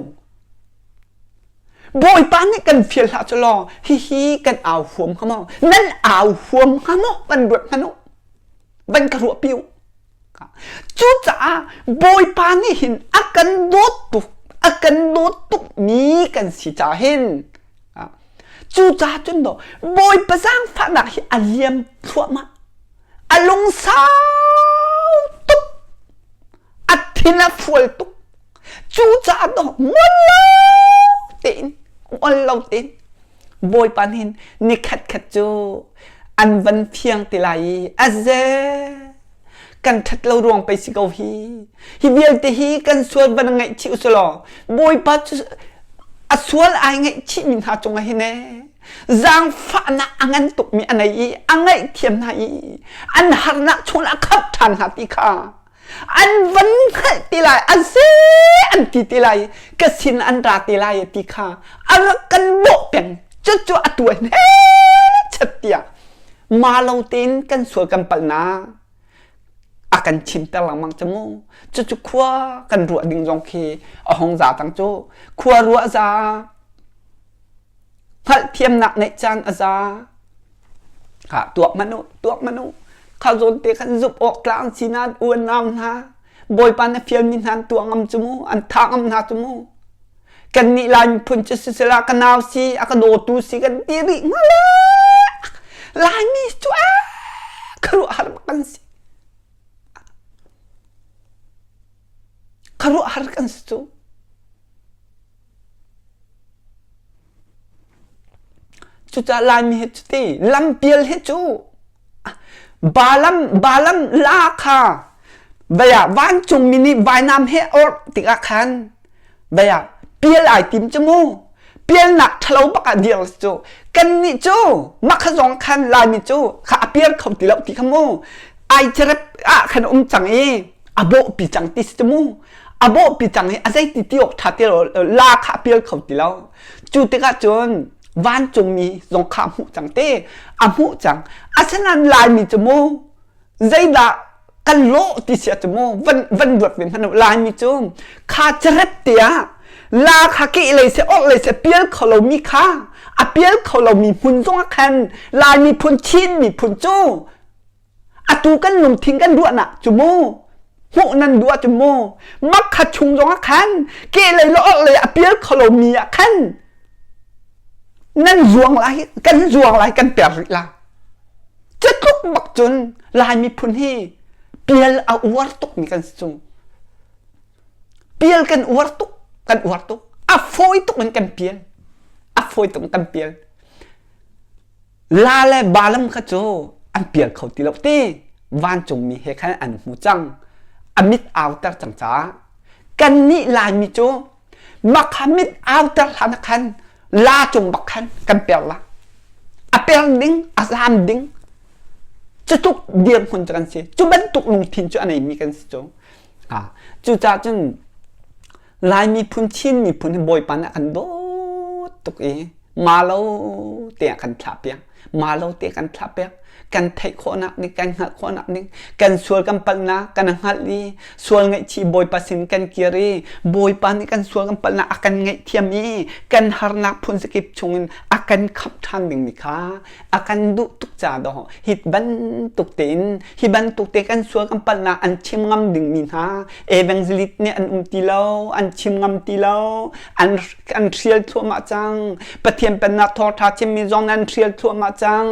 Bawipa nih kan fial hlah cu law hihi kan au huam hnga maw nan au huam hnga maw van ruat hmanh u van ka ruah pi u Cucaah Bawipa nih hin a kan dawt tuk, a kan dawt tukmi kan si caah hin cucaah cun daw Bawipa zaangfahnak hi a liam thluahmah. A lungsau tuk, a thin a fual tuk. Cucaah daw ngol lo tein, ngol lo tein Bawipa nih hin nikhat khat cu an van fiang te lai i a ze kan ṭhat lo ruang pei si ko hi hi vialte hi kan sual van ngaihchih usih law Bawipa cu a sual ai ngaihchih mi hna cungah hin ee zaangfahnak a ngan tukmi a nei i a ngaihthiam hna i an harnak chung a khamh ṭhan hna ti kha an van hngalh ti lai an si an ti ti lai ka sin an ra ti lai ti kha a rak kan bawh peng cucu a tuan he chat tiah ma lo tein kan sual kan palhnak a kan chimter lengmang cu mu cucu khua kan ruah ding zong khi a hong za tang cu khua ruah za Hngalhthiamnak neih caan a za. Kha tuak hmanh u, tuak hmanh u. Kha zawn te khan zumh awk tlak an si nain uanau hna, Bawipa na fialmi hna an tuah ngam cu mu, an thah ngam hna cu mu. Kannih Lai miphun cu sisela ka nau si, a ka dawtu si kan ti rih hnga le. Laimi cu a khuaruahhar bak kan si. Khuaruahhar kan si cu. Cucaah Laimi hi cuti lampial hi cu Balaam Balaam la kha vei ah vancungmi nih vainam he orh tikah khan vei ah pial ai tim cu mu pialnak ṭhalo bak ah dir cu kannih cu mah kha zong khan Laimi cu kha a pial kho ti lo ti kha mu ai cerep ah khan um cang i a bawhpi cang ti si cu mu a bawhpi cang i a zeiti ti awk ṭha ti lo la kha a pial kho ti lo cu tikah cun vancungmi zong kha a hmuh cang te a hmuh cang asinain laimi cu mu zeidah kan lawh ti sia cu mu van van ruat ve hmanh laimi cu kha cerep te ah la kha ke lei se orh lei se pial kho lomi kha a pial kho lomi hmun zong ah khan Laimi phun Chin miphun cu atu kan lungthin kan ruahnak cu mu hmuh nan duh ahcun mu mak khat chung zong ah khan ke lei le orh lei a pial kho lomi ah khan nan zuang lai kan zuang lai kan per rih la cutluk bak cun Lai miphun hi pial a uar tukmi kan si cu pial kan uar tuk kan uar tuk a fawi tuk in kan pial a fawi tuk in kan pial La le Balaam kha cu an pial kho ti lo ti vancungmi he khan an hmu cang. A mit auter cang caah kannih Laimi cu makha mit auter hlan ah khan la cung bak khan kan per la. A per ding, a zaam ding. Cutluk dirhmun cu kan si. Cu bantuk lungthin cu a neimi kan si cu. Ah, cucaah cun Lai miphun Chin miphun hi Bawipa nih a kan dawt tuk i ma lo te ah kan thlah piak ma lo te kan thlah piak kan theih khawhnak ning kan hngalh khawhnak ning kan sual kan palhnak kan hngalh i sual ngaihchih Bawipa sin kan kir i Bawipa nih kan sual kan palhnak a kan ngaihthiam i kan harnak phun zakip chungin a kan khamh ṭhan dingmi kha a kan duh tuk ca dawh hi bantuk tein hi bantuk te kan sual kan palhnak an chim ngam dingmi hna evangelist nih an um ti lo an chim ngam ti lo an an hrial thluahmah cang pathian pennak thawngṭha chimmi zong an hrial thluahmah cang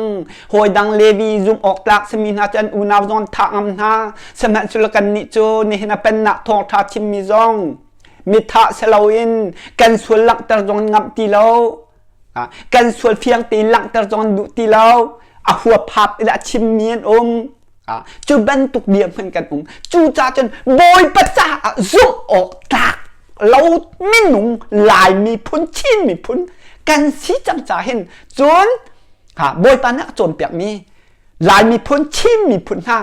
hawi dang levi zumh awk tlak simi hna cu an unau zong an thah ngam hna sihmanhsehlaw kannih cu nihin a pennak thawngṭha chimmi zong mithah siloin kan sual langhter zong an ngamh ti lo kan sual fiang tein langhter zong an duh ti lo. A huaphap in a chimmi an um. Cu bantuk dirhmun kan um. Cucaah cun Bawipa caah zumh awk tlak lo minung Lai miphun, Chin miphun kan si cang ca hin cun Bawipa nih a cawnpiakmi Lai miphun, Chin miphun hna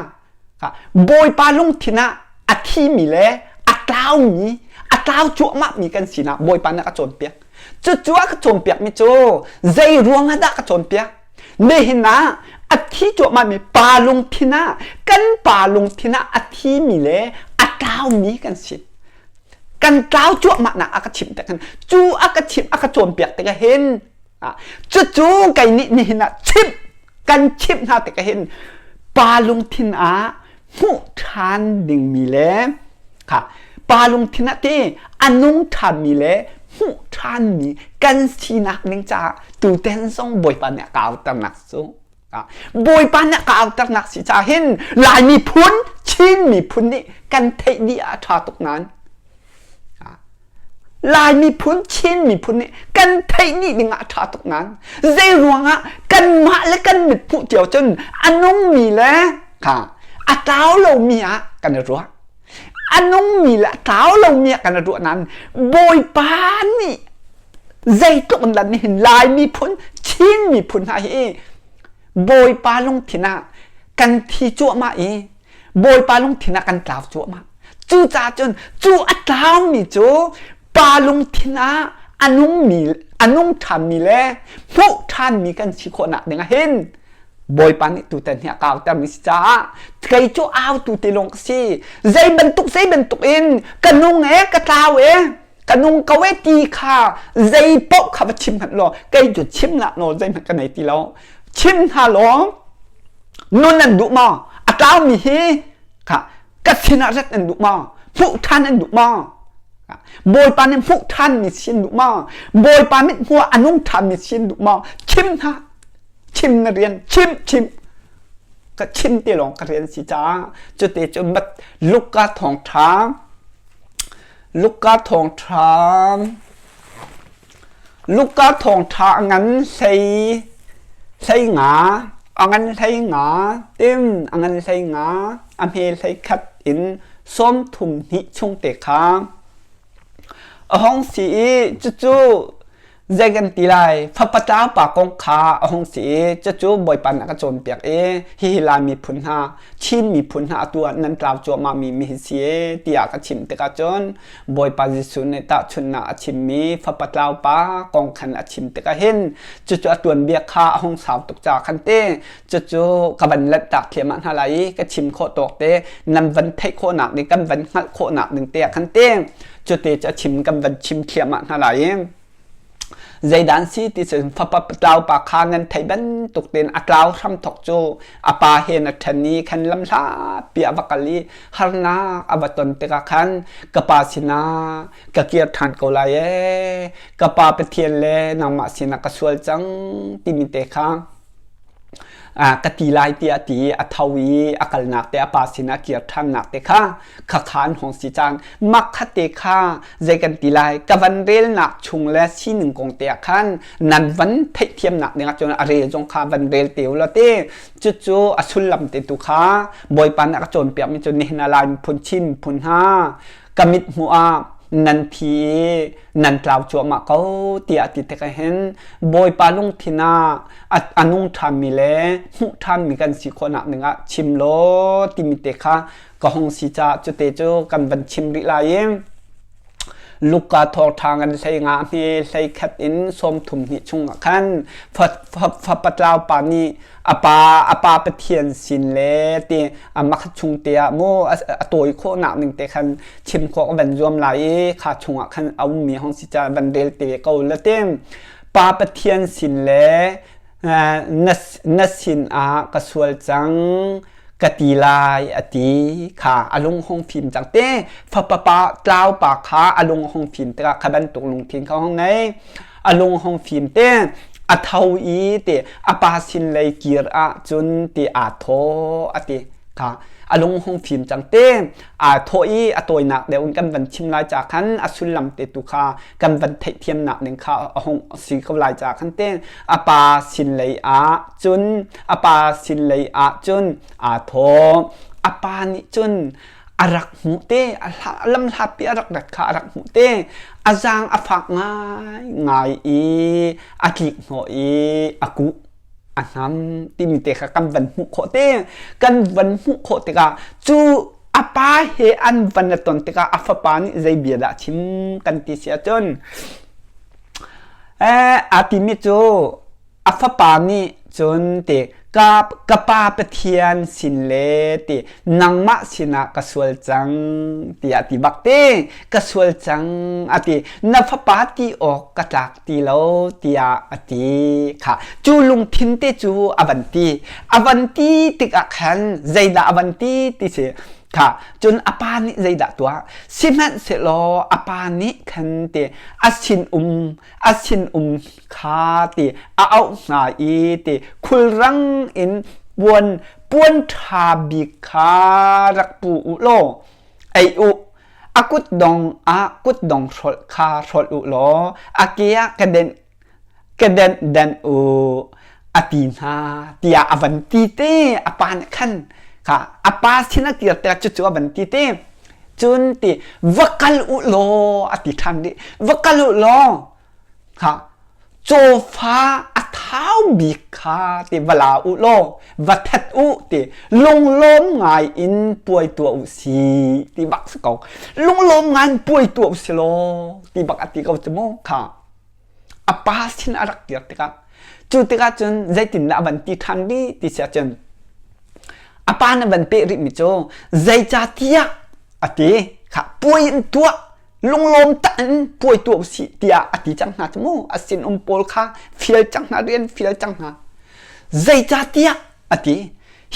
Bawipa lungthin ah a thimi le a tlaumi, a tlau cuahmahmi kan sinak Bawipa nih a ka cawnpiak. Cucu a ka cawnpiakmi cu zei ruang ah dah ka cawnpiak? Nihin ah a thi cuahmahmi pa lungthin ah kan pa lungthin ah a thimi le a tlaumi kan si. Kan tlau cuahmahnak a ka chimh tik hin cu a ka chimh a ka cawnpiak tikah hin cucu kei nih nihin ah chimh kan chimh hna tikah hin pa lungthin ah hmuh ṭhan dingmi le kha pa lungthin ah ti a nung ṭhanmi le hmuh ṭhanmi kan sinak ding caah tuten zong Bawipa nih a ka auternak cu Bawipa nih a ka auternak si caah hin Lai miphun Chin miphun nih kan theih dih ah a ṭha tuk nain Lai miphun, Chin miphun nih kan theih dih ding ah a ṭha tuk nain zei ruangah kanmah le kan mithmuh cio cun a nungmi le kha a tlau lomi ah kan i ruah. A nungmi le a tlau lomi ah kan i ruah nain Bawipa nih zeitluk in dah nihin Lai miphun, Chin miphun hna hi Bawipa lungthin ah kan thi cuahmah i Bawipa lungthin ah kan tlau cuahmah. Cucaah cun cu a tlaumi cu pa lungthin ah a nungmi a nung ṭhanmi le hmuh ṭhanmi kan si khawhnak ding ah hin Bawipa nih tutan hi a kautermi si caah kei cu autu te lawng ka si. Zei bantuk zei bantuk in ka nung e ka tlau e ka nung ko e ti kha zei paoh kha va chim hmanh law kei cu chim lah nawl zeihmanh ka nei ti lo. Chim hna law nun an duh maw? A tlaumi hi kha ka sinah rat an duh maw hmuh ṭhan an duh maw Bawipa nih hmuh ṭhanmi si an duh maw Bawipa mit hmuh a nung ṭhanmi si an duh maw chim hna chim na rian chim chim ka chim te lawng ka rian si caah cute cu mat Luka thawngṭha Luka thawngṭha Luka thawngṭha a ngan hlei 15 a ngan 15 tim a ngan 15 a hme 11 in 32 chung te kha a hung si i cucu zei kan ti lai fapa tlaupa kong kha a hung si i cucu Bawipa nih a ka cawnpiak i hihi Lai miphun hna Chin miphun hna atu ah nan tlau cuahmahmi mi hi si e tiah ka chimh tikah cun Bawipa Jesuh nih tahchunhnak a chimmi fapa tlaupa kong khan a chim tikah hin cucu a tuanbia kha a hung sau tuk caah khan te cucu ka van lanhtak thliahmah hna lai i ka chim khawh tawk te nan van theih khawhnak ding kan van hngalh khawhnak ding te ah khan te cute cu a chim kan van chim thliahmah hna lai i Zeidan si ti cun fapa tlaupa kha nan theih bantuk tein a tlau hramthawk cu a pa he na ṭhen i khan lamhlatpi a va kal i harnak a va ton tikah khan ka pa sinah ka kir ṭhan ko lai ee ka pa Pathian le nangmah sinah ka sual cang timi te kha ka ti lai tiah a ti i a tho i a kalnak te a pa sinah kir ṭhannak te kha khakha an hung si cang mak kha te kha zei kan ti lai ka van relnak chung le sining kong te ah khan nan van theihthiamnak ding ah cun a rel zong kha van rel te u law te cucu a sullam te tu kha Bawipa nih a ka cawnpiak mi cu nihin ah Lai miphun Chin miphun hna ka mit hmuh ah nan thi i nan tlau cuahmah ko tiah ti tikah hin Bawipa lungthin ah a nung ṭhanmi le hmuh ṭhanmi kan si khawhnak dingah chim law timi te kha ka hung si caah cute cu kan van chim rih lai i Luka thawngṭha ngan 15 hme 11 in 32 chungah khan fapatlau pa nih a pa a pa Pathian sin le ti a makhat chung te ah mu a tawi khawhnak ning te khan chim khawh ka van zuam lai i kha chungah khan a ummi hong si ca van rel te ko la te pa Pathian sin le na sin ah ka sual cang ka ti lai a ti kha a lung hung fim cang te fapa pa tlau pa kha a lung hung fim tikah kha bantuk lungthin kha hung ngei a lung hung fim te a tho i te a pa sin lei kir ah cun ti aa thaw a ti kha. A lung hung fim cang te. Aa thawh i a tawinak deuh in kan van chim lai ca khan a sullam te tu kha kan van theihthiamnak ding kha a hung si ko lai ca khan te. A pa sin lei ah cun a pa sin lei ah cun aa thawh. A pa nih cun a rak hmuh te a lam hlatpi a rak rat kha a rak hmuh te a zaang a fak ngai ngai i a tlik hnawh i a kuh a hnam timi te kha kan van hmuh khawh te kan van hmuh khawh tikah cu a pa he an van a ton tikah a fapa nih zei bia dah chim kan ti si ahcun eh a timi cu a fapa nih cun ti ka ka pa Pathian sin le ti nangmah sinah ka sual cang tiah ti bak te ka sual cang a ti na fapa ti awk ka tlak ti lo tiah a ti kha cu lungthin te cu a van ti a van ti tikah khan zeidah a van ti ti si kha cun a pa nih zeidah tuah sihmanhsehlaw a pa nih khan ti a sin um a sin um kha ti a auh hna i ti khulrang in puan puan ṭha bik kha rak pu u law ei u a kutdong ah kutdong hrolh kha hrolh u law a ke ah ka denh ka denh denh u a ti hna tiah a van ti te a pa nih khan kha a pa sin a kir te cucu a van ti te cun ti va kal u law a ti ṭhan dih va kal u law Kha cawfa a thau bik kha ti va la u law va that u ti lunglawm ngai in puai tuah u si ti bak si ko lunglawm ngai in puai tuah u si law ti bak a ti ko cu mu kha a pa sin a rak kir tikah cu tikah cun zeitindah a van ti ṭhan dih ti si ahcun a pa nih van peh rih mi cu zeicahtiah a ti kha puai in tuah lunglawm tak in puai tuah usih tiah a ti cang hna cu mu a sinum pawl kha fial cang hna rian fial cang hna zeicahtiah a ti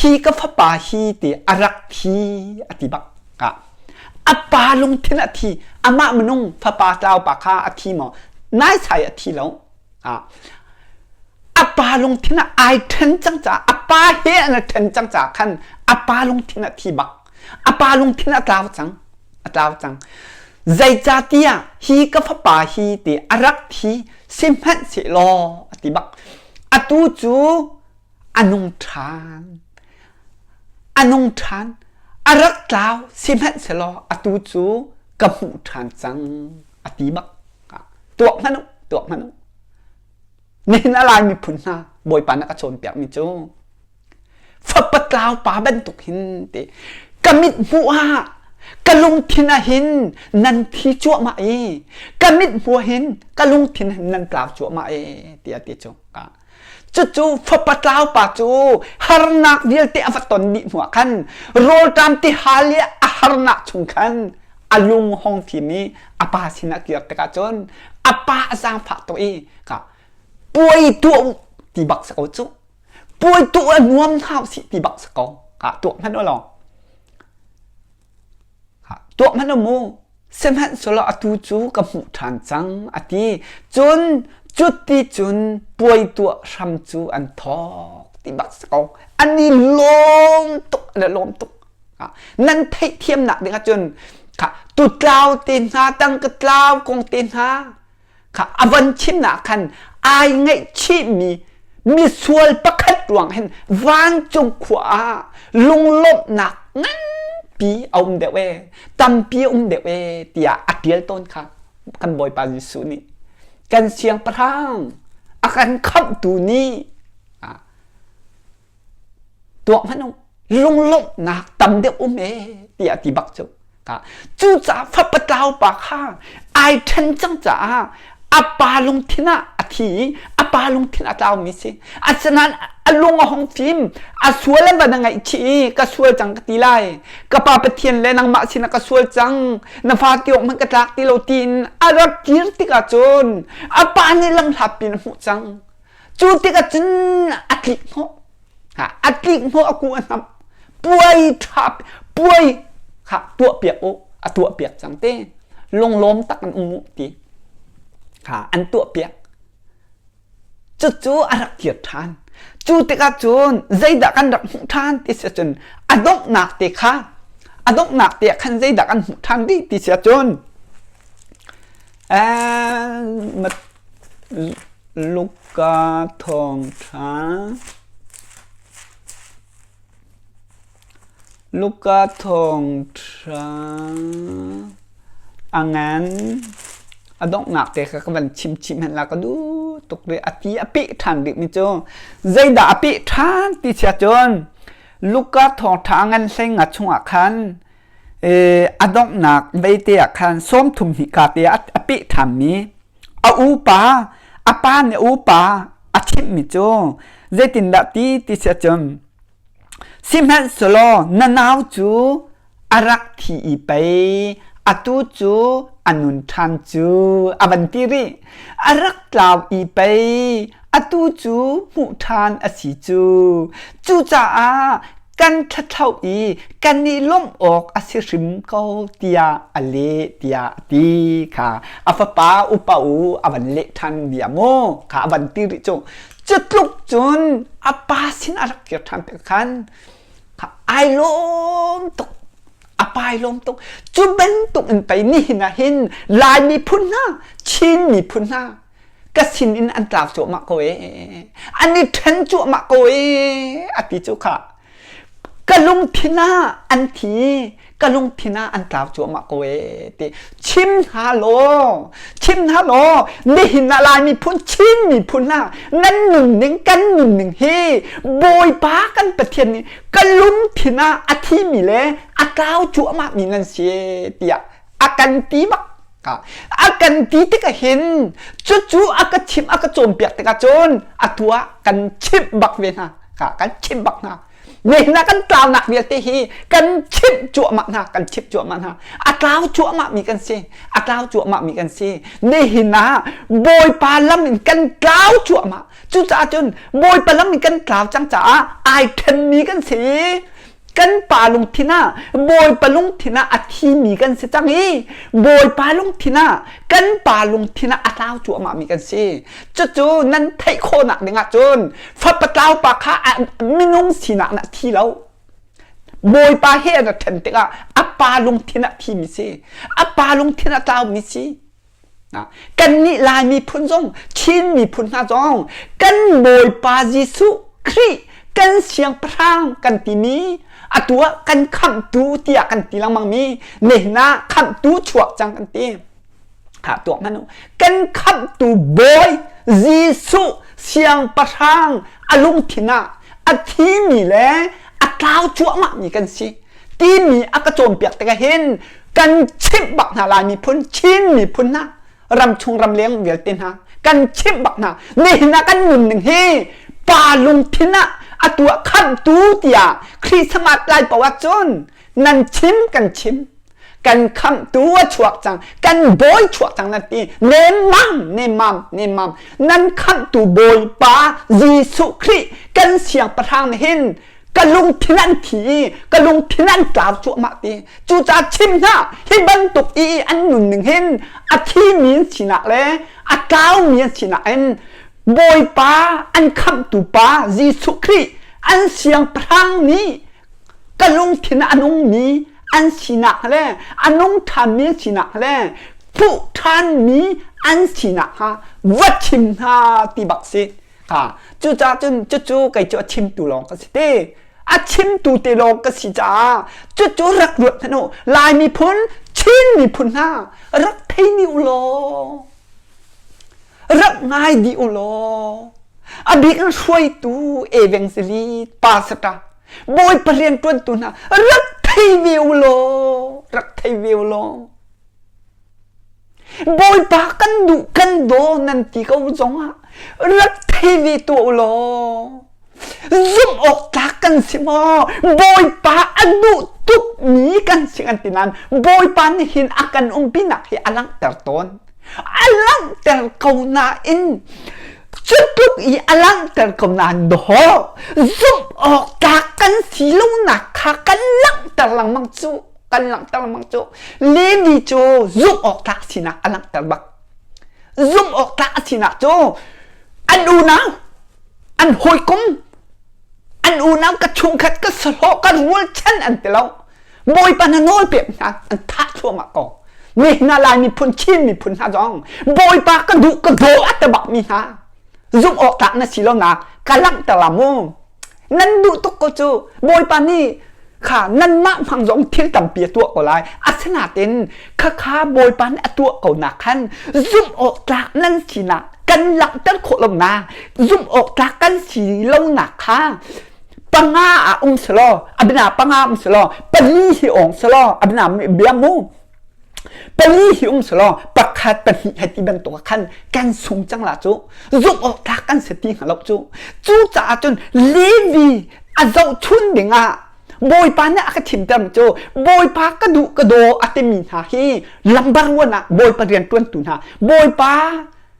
hi ka fapa hi ti a rak thi a ti bak ah a pa lungthin a thi amah minung fapa tlau pa kha a thi maw naisai a thi lo ah a pa lungthin ah ai ṭhen cang caah a pa he an i ṭhen cang caah khan a pa lungthin a thi bak a pa lungthin a tlau cang a tlau cang. Zeicahtiah hi ka fapa hi ti a rak thi sihmanhsehlaw a ti bak. Atu cu a nung ṭhan. A nung ṭhan. A rak tlau sihmanhsehlaw atu cu ka hmuh ṭhan cang a ti bak. Tuak hmanh u, tuak hmanh u. Nihin a Lai miphun hna Bawipa na ka cawnpiakmi cu fapa tlau pa bantuk hin ti ka mit hmuh ah ka lungthin ah hin nan thi cuahmah i ka mit hmuh hin ka lungthin hin nan tlau cuahmah e tiah ti cu cucu fapa tlau pa cu harnak vialte a va ton dih hnuah khan rawlṭam ti hal i a harnak chung khan a lung hong fim i a pa sinah kir tikah cun a pa a zaangfah tuk i ka puai tuah u ti bak si ko cu puai tuah a nuam hna usih ti bak si ko ka tuah hmanh u law tuah hmanh u mu sihmanhsehlaw atu cu ka hmuh ṭhan cang a ti cun cuti cun puai tuah hram cu an thawk ti bak si ko an i lawm tuk an i lawm tuk nan theihthiamnak ding ahcun kha tutlau te hna tangka tlau kong te hna kha a van chimnak khan ai ngaihchihmi misual pakhat ruang hin vancung khua ah lunglawmhnak nganpi a um deuh e tampi a um deuh e tiah a tial tawn kha kan Bawipa Jesuh nih kan siangpahrang a kan khamhtu nih tuah hmanh u lunglawmhnak tam deuh um e tiah ti bak cu cucaah fapa tlau pa kha ai ṭhen cang caah a pa lungthin ah a thi i a pa lungthin a tlaumi si asinain a lung a hung fim a sual a van a ngaihchih i ka sual cang ka ti lai ka pa Pathian le nangmah sinah ka sual cang na fa ti awk hmanh ka tlak ti lo tiin a rak kir tikah cun a pa nih lamhlat pin a hmuh cang Cu tikah cun a tlik hnawh. A tlik hnawh a ku a hnamh. Puai ṭha puai kha tuah piak u a tuah piak cang te. Lunglawm tak in um u ti. Kha an tuah piak. Cucu a rak kir ṭhan. Cu tikah cun zeidah kan rak hmuh ṭhan ti si cun A donghnak te kha a donghnak te ah khan zeidah kan hmuh ṭhan dih ti si ahcun Luka thawngṭha Luka thawngṭha a ngan a donghnak te kha ka van chim chih hmanh la ka duh tuk rih. A ti a peh ṭhan rihmi cu zeidah a peh ṭhan ti si ahcun Luka thawngṭha a ngan hlei nga chungah khan a donghnak veite ah khan 30 hnih ka te ah a peh ṭhanmi a upa a pa nih a upa a chimhmi cu zeitindah ti ti si ahcun Sihmanhsehlaw na nau cu a rak thi i pei atu cu a nun ṭhan cu a van ti rih. A rak tlau i pei atu cu hmuh ṭhan a si cu. Cucaah kan thlathloh i kan i lawmh awk a si hrim ko tiah a leh tiah a ti kha a fapa upa u a van leh ṭhan bia mu kha a van ti rih cu. Cu tluk cun a pa sin a rak kir ṭhan tik khan ai lawm tuk a pa ai lawm tuk cu bantuk in pei nihin ah hin Lai miphun hna Chin miphun hna ka sin in an tlau cuahmah ko ee an i ṭhen cuahmah ko ee a ti cu kha Ka lungthin ah an thi, ka lungthin ah an tlau cuahmah ko ee ti. Chim hna law, chim hna law, nihin ah Lai miphun, Chin miphun hna, nan nunning, kan nunning hi Bawipa kan Pathian nih ka lungthin ah a thimi le a tlau cuahmah mi nan si tiah a kan ti bak. A kan ti tikah hin cucu a ka chimh a ka cawnpiak tikah cun atu ah kan chimh bak ve hna. Kan chimh bak hna. Nihin ah kan tlaunak vialte hi kan chimh cuahmah hna, kan chimh cuahmah hna. A tlau cuahmah mi kan si. A tlau cuahmah mi kan si. Nihin ah Bawipa lam in kan tlau cuahmah. Cucaah cun Bawipa lam in kan tlau cang caah ai ṭhenmi kan si. Kan pa lungthin ah Bawipa lungthin ah a thimi kan si cang i Bawipa lungthin ah kan pa lungthin ah a tlau cuahmah mi kan si. Cucu nan theih khawhnak ding ah cun fapa tlau pa kha minung sinak na thi lo. Bawipa he an ṭhen tikah a pa lungthin ah thimi si. A pa lungthin ah tlaumi si. Kannih Lai miphun zong Chin miphun hna zong kan Bawipa Jesuh Khrih kan siangpahrang kan timi atu ah kan khamhtu tiah kan ti lengmang mi nihin ah khamhtu chuak cang kan ti. Ha tuak hmanh u. Kan khamhtu Bawi Jesuh siangpahrang a lungthin ah a thimi le a tlau cuahmah mi kan si. Timi a ka cawnpiak tikah hin kan chimh bak hna Lai miphun Chin miphun hna ramchung ramleng vialte hna kan chimh bak hna nihin ah kan nunning hi pa lungthin ah atu ah khamhtu tiah Christmas lai paoh ah cun nan chim kan chim kan khamhtu a chuak cang kan bawi chuak cang nan ti nemmam nemmam nemmam nan khamhtu bawipa Jesuh Khrih kan siangpahrang nih hin ka lungthin an thi i ka lungthin an tlau cuahmah ti cucaah chim hna hi bantuk i an nunning hin a thimi an sinak le a tlaumi an sinak in Bawipa an khamhtu pa Jesuh Khrih an siangpahrang nih ka lungthin a nungmi an sinak le a nung ṭhanmi an sinak le hmuh ṭhanmi an sinak kha va chim hna ti bak si Ha cucaah cun cucu kei cu a chimtu lawng ka si te. A chimtu te lawng ka si caah cucu rak ruat hmanh u. Lai miphun, Chin miphun hna rak thei dih u law rak ngai dih u law a bik in hruaitu evangelist pastor Bawipa rianṭuantu hna rak thei ve u law rak thei ve u law Bawipa kan duh kan daw nan ti ko zongah rak thei ve tuah u law zumh awk tlak kan si maw Bawipa a duh tukmi kan si kan ti nain Bawipa nih hin a kan umpinak hi a langhter tawn a langhter ko nain cu tluk i a langhter ko nain dawh zumh awk tlak kan si lonak kha kan langhter lengmang cu kan langhter lengmang cu Levi cu zumh awk tlak sinak a langhter bak zumh awk tlak a sinak cu an unau an hawikom an unau. unau ka chungkhat ka sahlawh ka rualchan an ti lo. Bawipa na nawl pek hna an thah thluahmah ko. Ni hna Lai miphun Chin miphun hna zong Bawipa ka duh ka daw a ti bak mi hna zumh awk tlak na si lo nak ka langhter la mu. Nan duh tuk ko cu Bawipa nih kha nanmah hmang zong thil tampi a tuah ko lai. Asinain khakha Bawipa nih a tuah ko nak khan zumh awk tlak nan sinak kan langhter khawh lo nak zumh awk tlak kan si lonak kha panga ah um selaw abina panga um selaw pali hi ong selaw abina bia mu pali hi um selaw pakhat pahnih hai ti bantuk ah khan kan sung cang la cu zumh awk tlak kan si ti hnga lo cu cu caah cun Levi a zohchun ding ah Bawipa nih a ka thimter cu Bawipa ka duh ka daw a timi hna hi lambar wan ah Bawipa rian ṭuantu hna Bawipa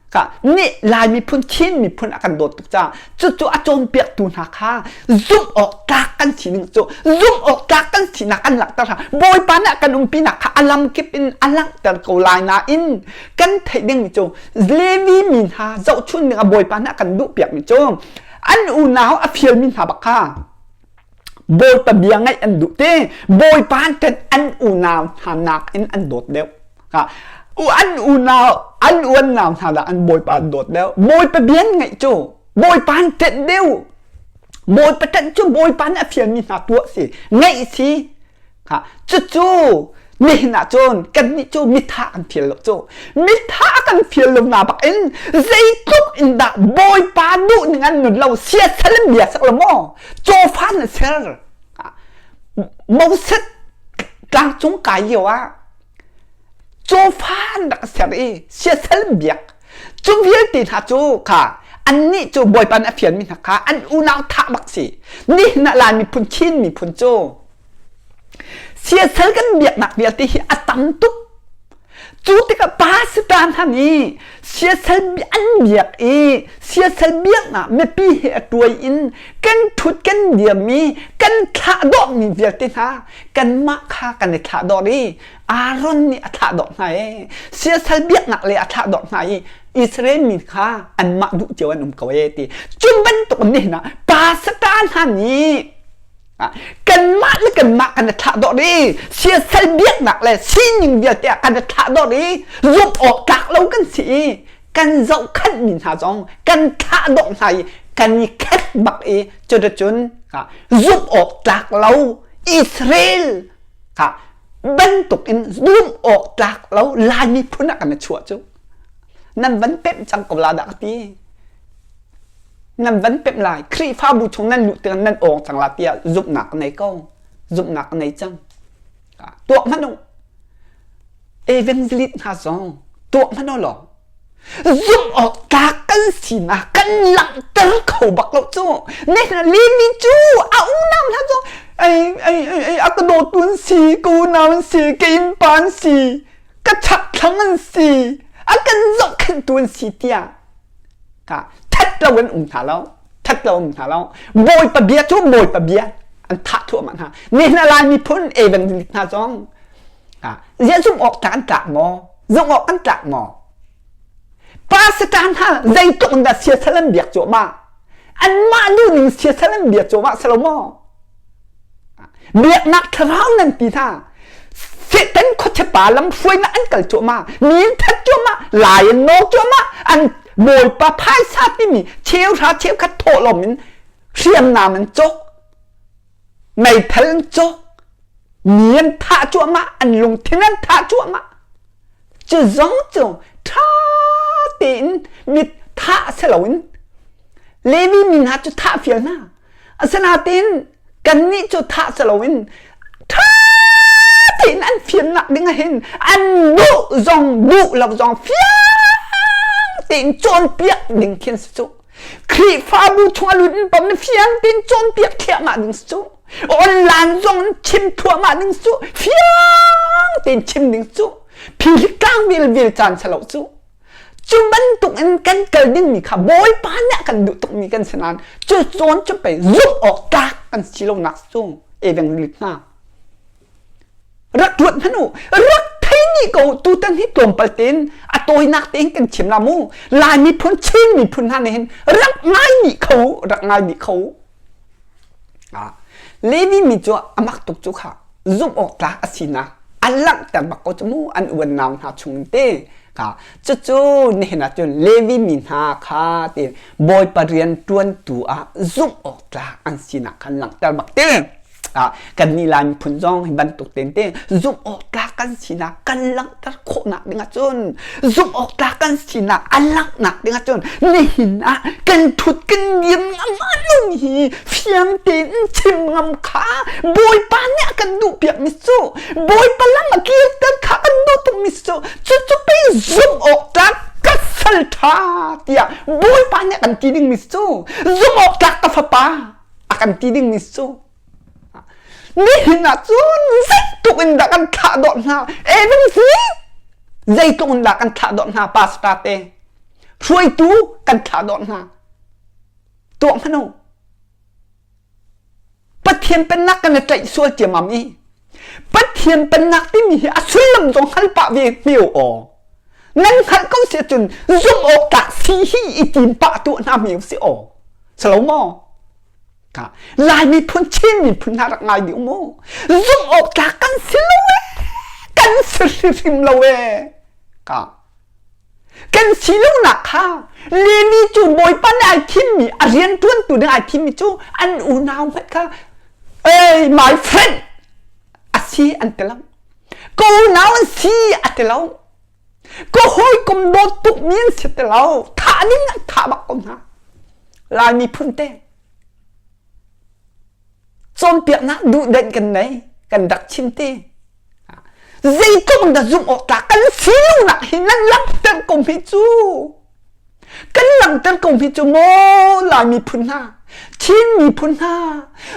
Ka nih Lai miphun Chin miphun a kan dawt tuk caah cucu a cawnpiaktu hna kha zumh awk tlak kan si ning cu zumh awk tlak kan sinak an langhter hna. Bawipa nih a kan umpinak kha a lamkip in a langhter ko lai nain kan theih dingmi cu Levi mi hna zohchun ding ah Bawipa nih a kan duhpiakmi cu an unau a fialmi hna bak kha Bawipa bia ngaih an duh ti Bawipa an an unau hna nakin an dawt deuh. An unau an uannau hna dah an bawipa an dawt deuh. Bawipa bia an ngaih cu bawipa an ṭanh deuh. Bawipa ṭanh cu bawipa nih a fialmi hna tuah si ngaih si. Cucu nihin ah cun kannih cu mitha kan fial lo cu. Mitha kan fial lo na bak in zeitluk in dah bawipa duh ning an nun lo siasal an bia sak lo maw cawfa na ser. Moses tlangcung kai lio ah cawfa an rak ser i siasal an biak cu vialte hna cu kha annih cu bawipa nih a fialmi hna kha an unau thah bak si nihin ah Lai miphun Chin miphun cu siasal kan biaknak vialte hi a tam tuk Cu tikah pastor hna nih siasal an biak i siasal biaknak mipi he a tuai in kan ṭhut kan dirmi kan thlahdawhmi vialte hna kanmah kha kan i thlahdawh i Aaron nih a thlahdawh hna i siasal biaknak le a thlahdawh hna i Israel mi kha anmah duh cio an um ko e ti. Cu bantuk nihin ah pastor hna nih kanmah le kanmah kan i thlah dawh i siasal biaknak le sining vialte ah kan i thlah dawh i zumh awk tlak lo kan si i kan zohkhanhmi hna zong kan thlah dawh hna i kan i khat bak i cuticun zumh awk tlak lo Israel bantuk in zumh awk tlak lo Lai miphun ah kan i chuah cu nan van pemh cang ko la dah ka ti Nan van pemh lai. Khrihfabu chung nan luh tikah nan awng cang la tiah zumhnak ka nei ko. Zumhnak ka nei cang. Tuah hmanh u. Evangelist hna zong tuah hmanh u law zumh awk tlak kan sinak kan langhter kho bak lo cu. Ne Levi cu a unau hna cu ai ai ai a ka dawtu an si, ka unau an si, ka innpa an si, ka chakthlang an si, a kan zohkhenhtu an si tiah That lo in um hna lo. That lo um hna lo. Bawipa bia cu Bawipa bia an thah thluahmah hna. Nihin a Lai miphun evangelist hna zong ziah zumh awk tlak an tlak maw? Zumh awk an tlak maw? Pastor hna zeitluk in dah siasal an biak cuahmah? Anmah duhning siasal an bia cuahmah si lo maw? Biaknak thlarau nan ti hna. Satan khuachepa lamhruainak an kal cuahmah. Mi an that cuahmah. Lai an nawr cuahmah. An bawipa phaisa timi cheuhra cheukhat thawhlawm in hriamnam an cawk. Meithal an cawk. Mi an thah cuahmah. An lungthin an thah cuahmah. Cu zong cu ṭha tein mit thah si loin Levi mi hna cu thah fial hna. Asinain kannih cu thah si loin ṭha tein an fiannak ding ah hin an duh zong duh lo zong fiang tein cawnpiak ding khin si cu. Khrihfabu chung a lut in pom fiang tein cawnpiak thliahmah ding si cu. Online zong in chim thluahmah ding cu fiang tein chim ding cu. Phihlik tlang vilvil caan si lo cu. Cu bantuk in kan kal dingmi kha Bawipa nih a kan duh tukmi kan si nain cu cawn cu pei zumh awk tlak kan si lonak cu evangelist hna rak ruat hmanh u rak thei dih ko tutan hi tlawmpal tein a tawinak tein kan chim la mu Lai miphun Chin miphun hna nih hin rak ngai dih kho rak ngai dih kho. Levi mi cu a mak tuk cu kha zumh awk tlak a sinak an langhter bak ko cu mu an uan-nau hna chung te kha cucu nihin ah cun Levi mi hna kha ti Bawipa rian ṭuantu ah zumh awk tlak an sinak khan langhter bak te. Kan nih Lai miphun zong hi bantuk ten te zumh awk tlak kan sinak kan langhter khawhnak ding ahcun zumh awk tlak kan sinak a langhnak ding ahcun nihin ah kan thut kan dir ngam lomi hi fiang tein chim ngam kha Bawipa nih a kan duh piak mi cu Bawipa lam a kirter kha kan duh tuk mi cu cucu pei zumh awk tlak ka sal ṭha tiah Bawipa nih a kan ti ding mi cu zumh awk tlak ka fapa a kan ti ding mi cu nihin ah cun zeitluk in dah kan thlah dawt hna Adam si zeitluk in dah kan thlah dawt hna pastor te hruaitu kan thlah dawt hna tuah hmanh u Pathian pennak kan i tlaih sual ciammam i Pathian pennak timi hi a sullam zong hngal pah ve hmeo aw nan hngalh ko si ahcun zumh awk tlak si hi i tim pah tuah hna hmeo si aw salo maw Lai miphun Chin miphun hna rak ngai dih mu zumh awk tlak kan si lo e kan si hrimhrim lo e ka kan si lonak kha Levi cu Bawipa nih ai thimmi a rian ṭuantu ding ai thimmi cu an unau hmanh kha Hey my friend a si an ti lo ka unau an si a ti lo ka hawikom dawt tukmi an si ti lo thah ding an thah bak ko hna Lai miphun te cawnpiaknak duhdenh kan nei kan rak chim te zeitluk dah zumh awk tlak kan si lonak hi nan langhter ko hme cu kan langhter ko hme cu maw Lai miphun hna Chin miphun hna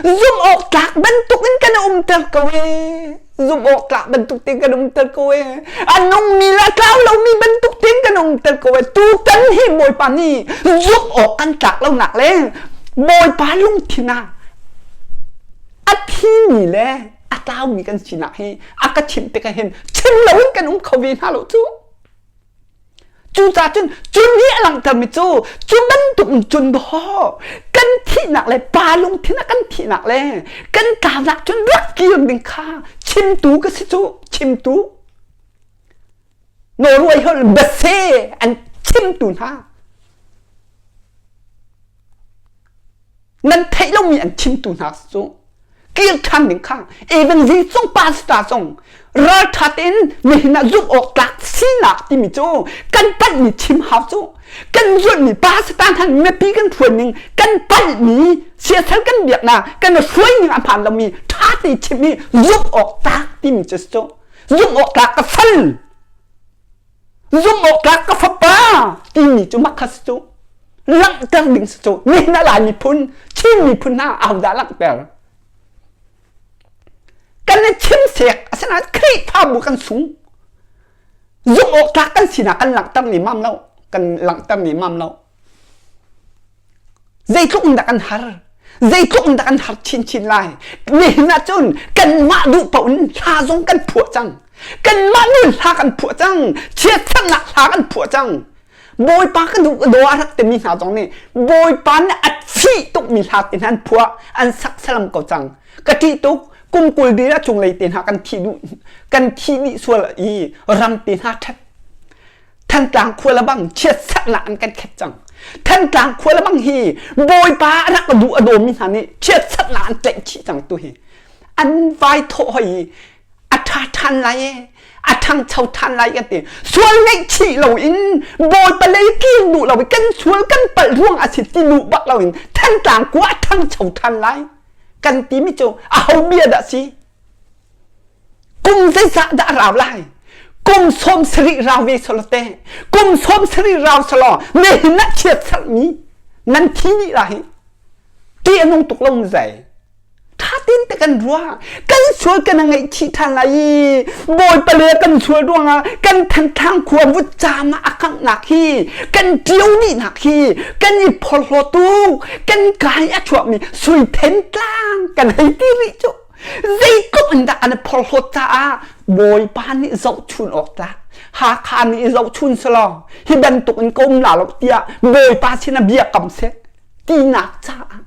zumh awk tlak bantuk in kan umter ko ee zumh awk tlak bantuk tein kan umter ko ee a nungmi le a tlau lomi bantuk tein kan umter ko ee tutan hi Bawipa nih zumh awk kan tlak lonak le Bawipa lungthin ah a thimi le a tlaumi kan sinak hi a ka chimh tikah hin chim loin kan um kho ve hna lo cu Cucaah cun cu nih a langhtermi cu cu bantuk in cun dawh kan thihnak le pa lungthin ah kan thihnak le kan tlaunak cun rak kir ding kha chimtu ka si cu chimtu Norway holh base an chimtu hna nan theih lomi an chimtu hna cu kir ṭhan ding kha even zingcung pastor zong ralṭha tein nihin ah zumh awk tlak sinak timi cu kan palhmi chim hau cu kan zulhmi pastor hna mipi kan hruai ning kan palhmi siasal kan biaknak kan hruai ning a hmaan lomi ṭha te chim i zumh awk tlak timi cu cu zumh awk tlak ka sal Zumh awk tlak ka fapa timi cu mak kha si cu. Langhter ding si cu. Nihin ah Lai miphun, Chin miphun hna ahodah langhter? Kan i chim sek asinain Khrihfabu kan sung. Zumh awk tlak kan sinak kan langhter ni mam lo. Kan langhter ni mam lo. Zeitluk in dah kan har? Zeitluk in dah kan har chinchin lai? Nihin ah cun kanmah duh paoh in hla zong kan phuah cang. Kanmah nun hla kan phuah cang. Chiatsernak hla kan phuah cang. Bawipa ka duh ka daw a rak timi hna zong nih Bawipa nih a fih tukmi hla te hna an phuah, an sak salam ko cang. Ka ṭih tuk. Kum 20 dil a cunglei te hna kan thih duh kan thih dih sual i ram te hna ṭhat Thantlang khua le bang chiatserhnak an kan khet cang. Thantlang khua le bang hi Bawipa a rak duh a dawmi hna nih chiatserhnak an tlaih chih cang tu hi. An vai thawh hoi i a ṭha ṭhan lai e, a ṭhangcho ṭhan lai kan ti. Sual ngaihchih loin Bawipa lei kir duh lo i kan sual kan palh ruang a si ti duh bak loin Thantlang khua a ṭhangcho ṭhan lai kan timi cu aho bia dah si? Kum zeizah dah a rau lai? Kum 70 rau ve solo te. Kum 70 rau solo nihin ah chiatserhmi nan thi dih la hi. Ti a nung tuk lo mu zai. Tha tin te kan ruah. Kan sual kan ngaihchih ṭhan lai i Bawipa le kan sual ruangah kan thantlang khua vutcaam ah a kanghnak hi kan ṭio dihnak hi kan i phorhlaw tuk kan kai a chuakmi sui then tlang kan hei ti rih cu. Zeitluk in dah an i phorhlawt caah Bawipa nih zohchun awk tlak Hakha nih i zohchun selaw hi bantuk in ka um la lo tiah Bawipa sinah bia kam seh tinak caah.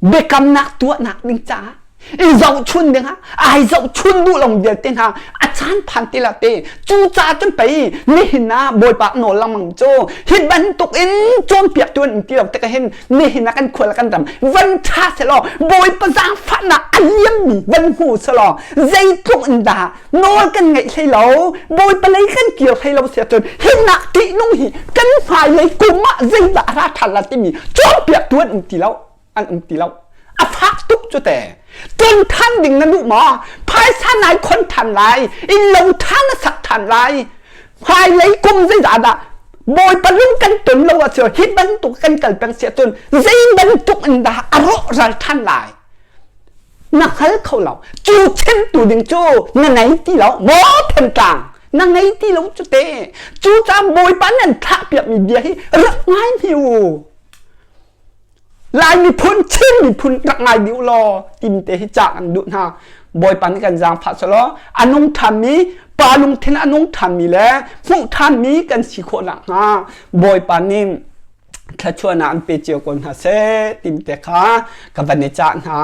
Biakamnak tuahnak ding caah i zohchun dingah ai zohchun duh lo vialte hna a caan phan ti la te. Cu ca cun pei nihin ah Bawipa nawl lengmang cu hi bantuk in cawnpiak tu an ti lo tikah hin nihin ah kan khual kan ram van ṭha selaw, Bawipa zaangfahnak a liammi van hmu selaw, zeitluk in dah nawl kan ngaih hlei lo, Bawipa lei kan kir hlei lo si ahcun hi nak ṭihnung hi kan hmailei kum ah zeidah a ra ṭhan la timi cawnpiak tu an um ti lo, an um ti lo. A fak tuk cu te. Ton than ding na duh maw? Phaisa nai khon than lai, inn lo than na sak than lai. Hmailei kum zeidah dah Bawipa lung kan ton lo ahcun, hi bantuk kan kal peng si ahcun zei bantuk in dah a rawh ral than lai na hngal kho lo. Cu chimtu ding cu na ngei ti lo maw? Thentlang na ngei ti lo cu te. Cu ca Bawipa nan thlah piakmi bia hi rak ngai hni u. Lai miphun, Chin miphun rak ngai dih u law tim te hi ca kan duh hna. Bawipa nih kan zaangfah selaw a nung ṭhanmi pa lungthin a nung ṭhanmi le hmuh ṭhanmi kan si khawh nakhnga Bawipa nih thluachuahnak an pe cio ko hna seh tim te kha ka van i cah hna.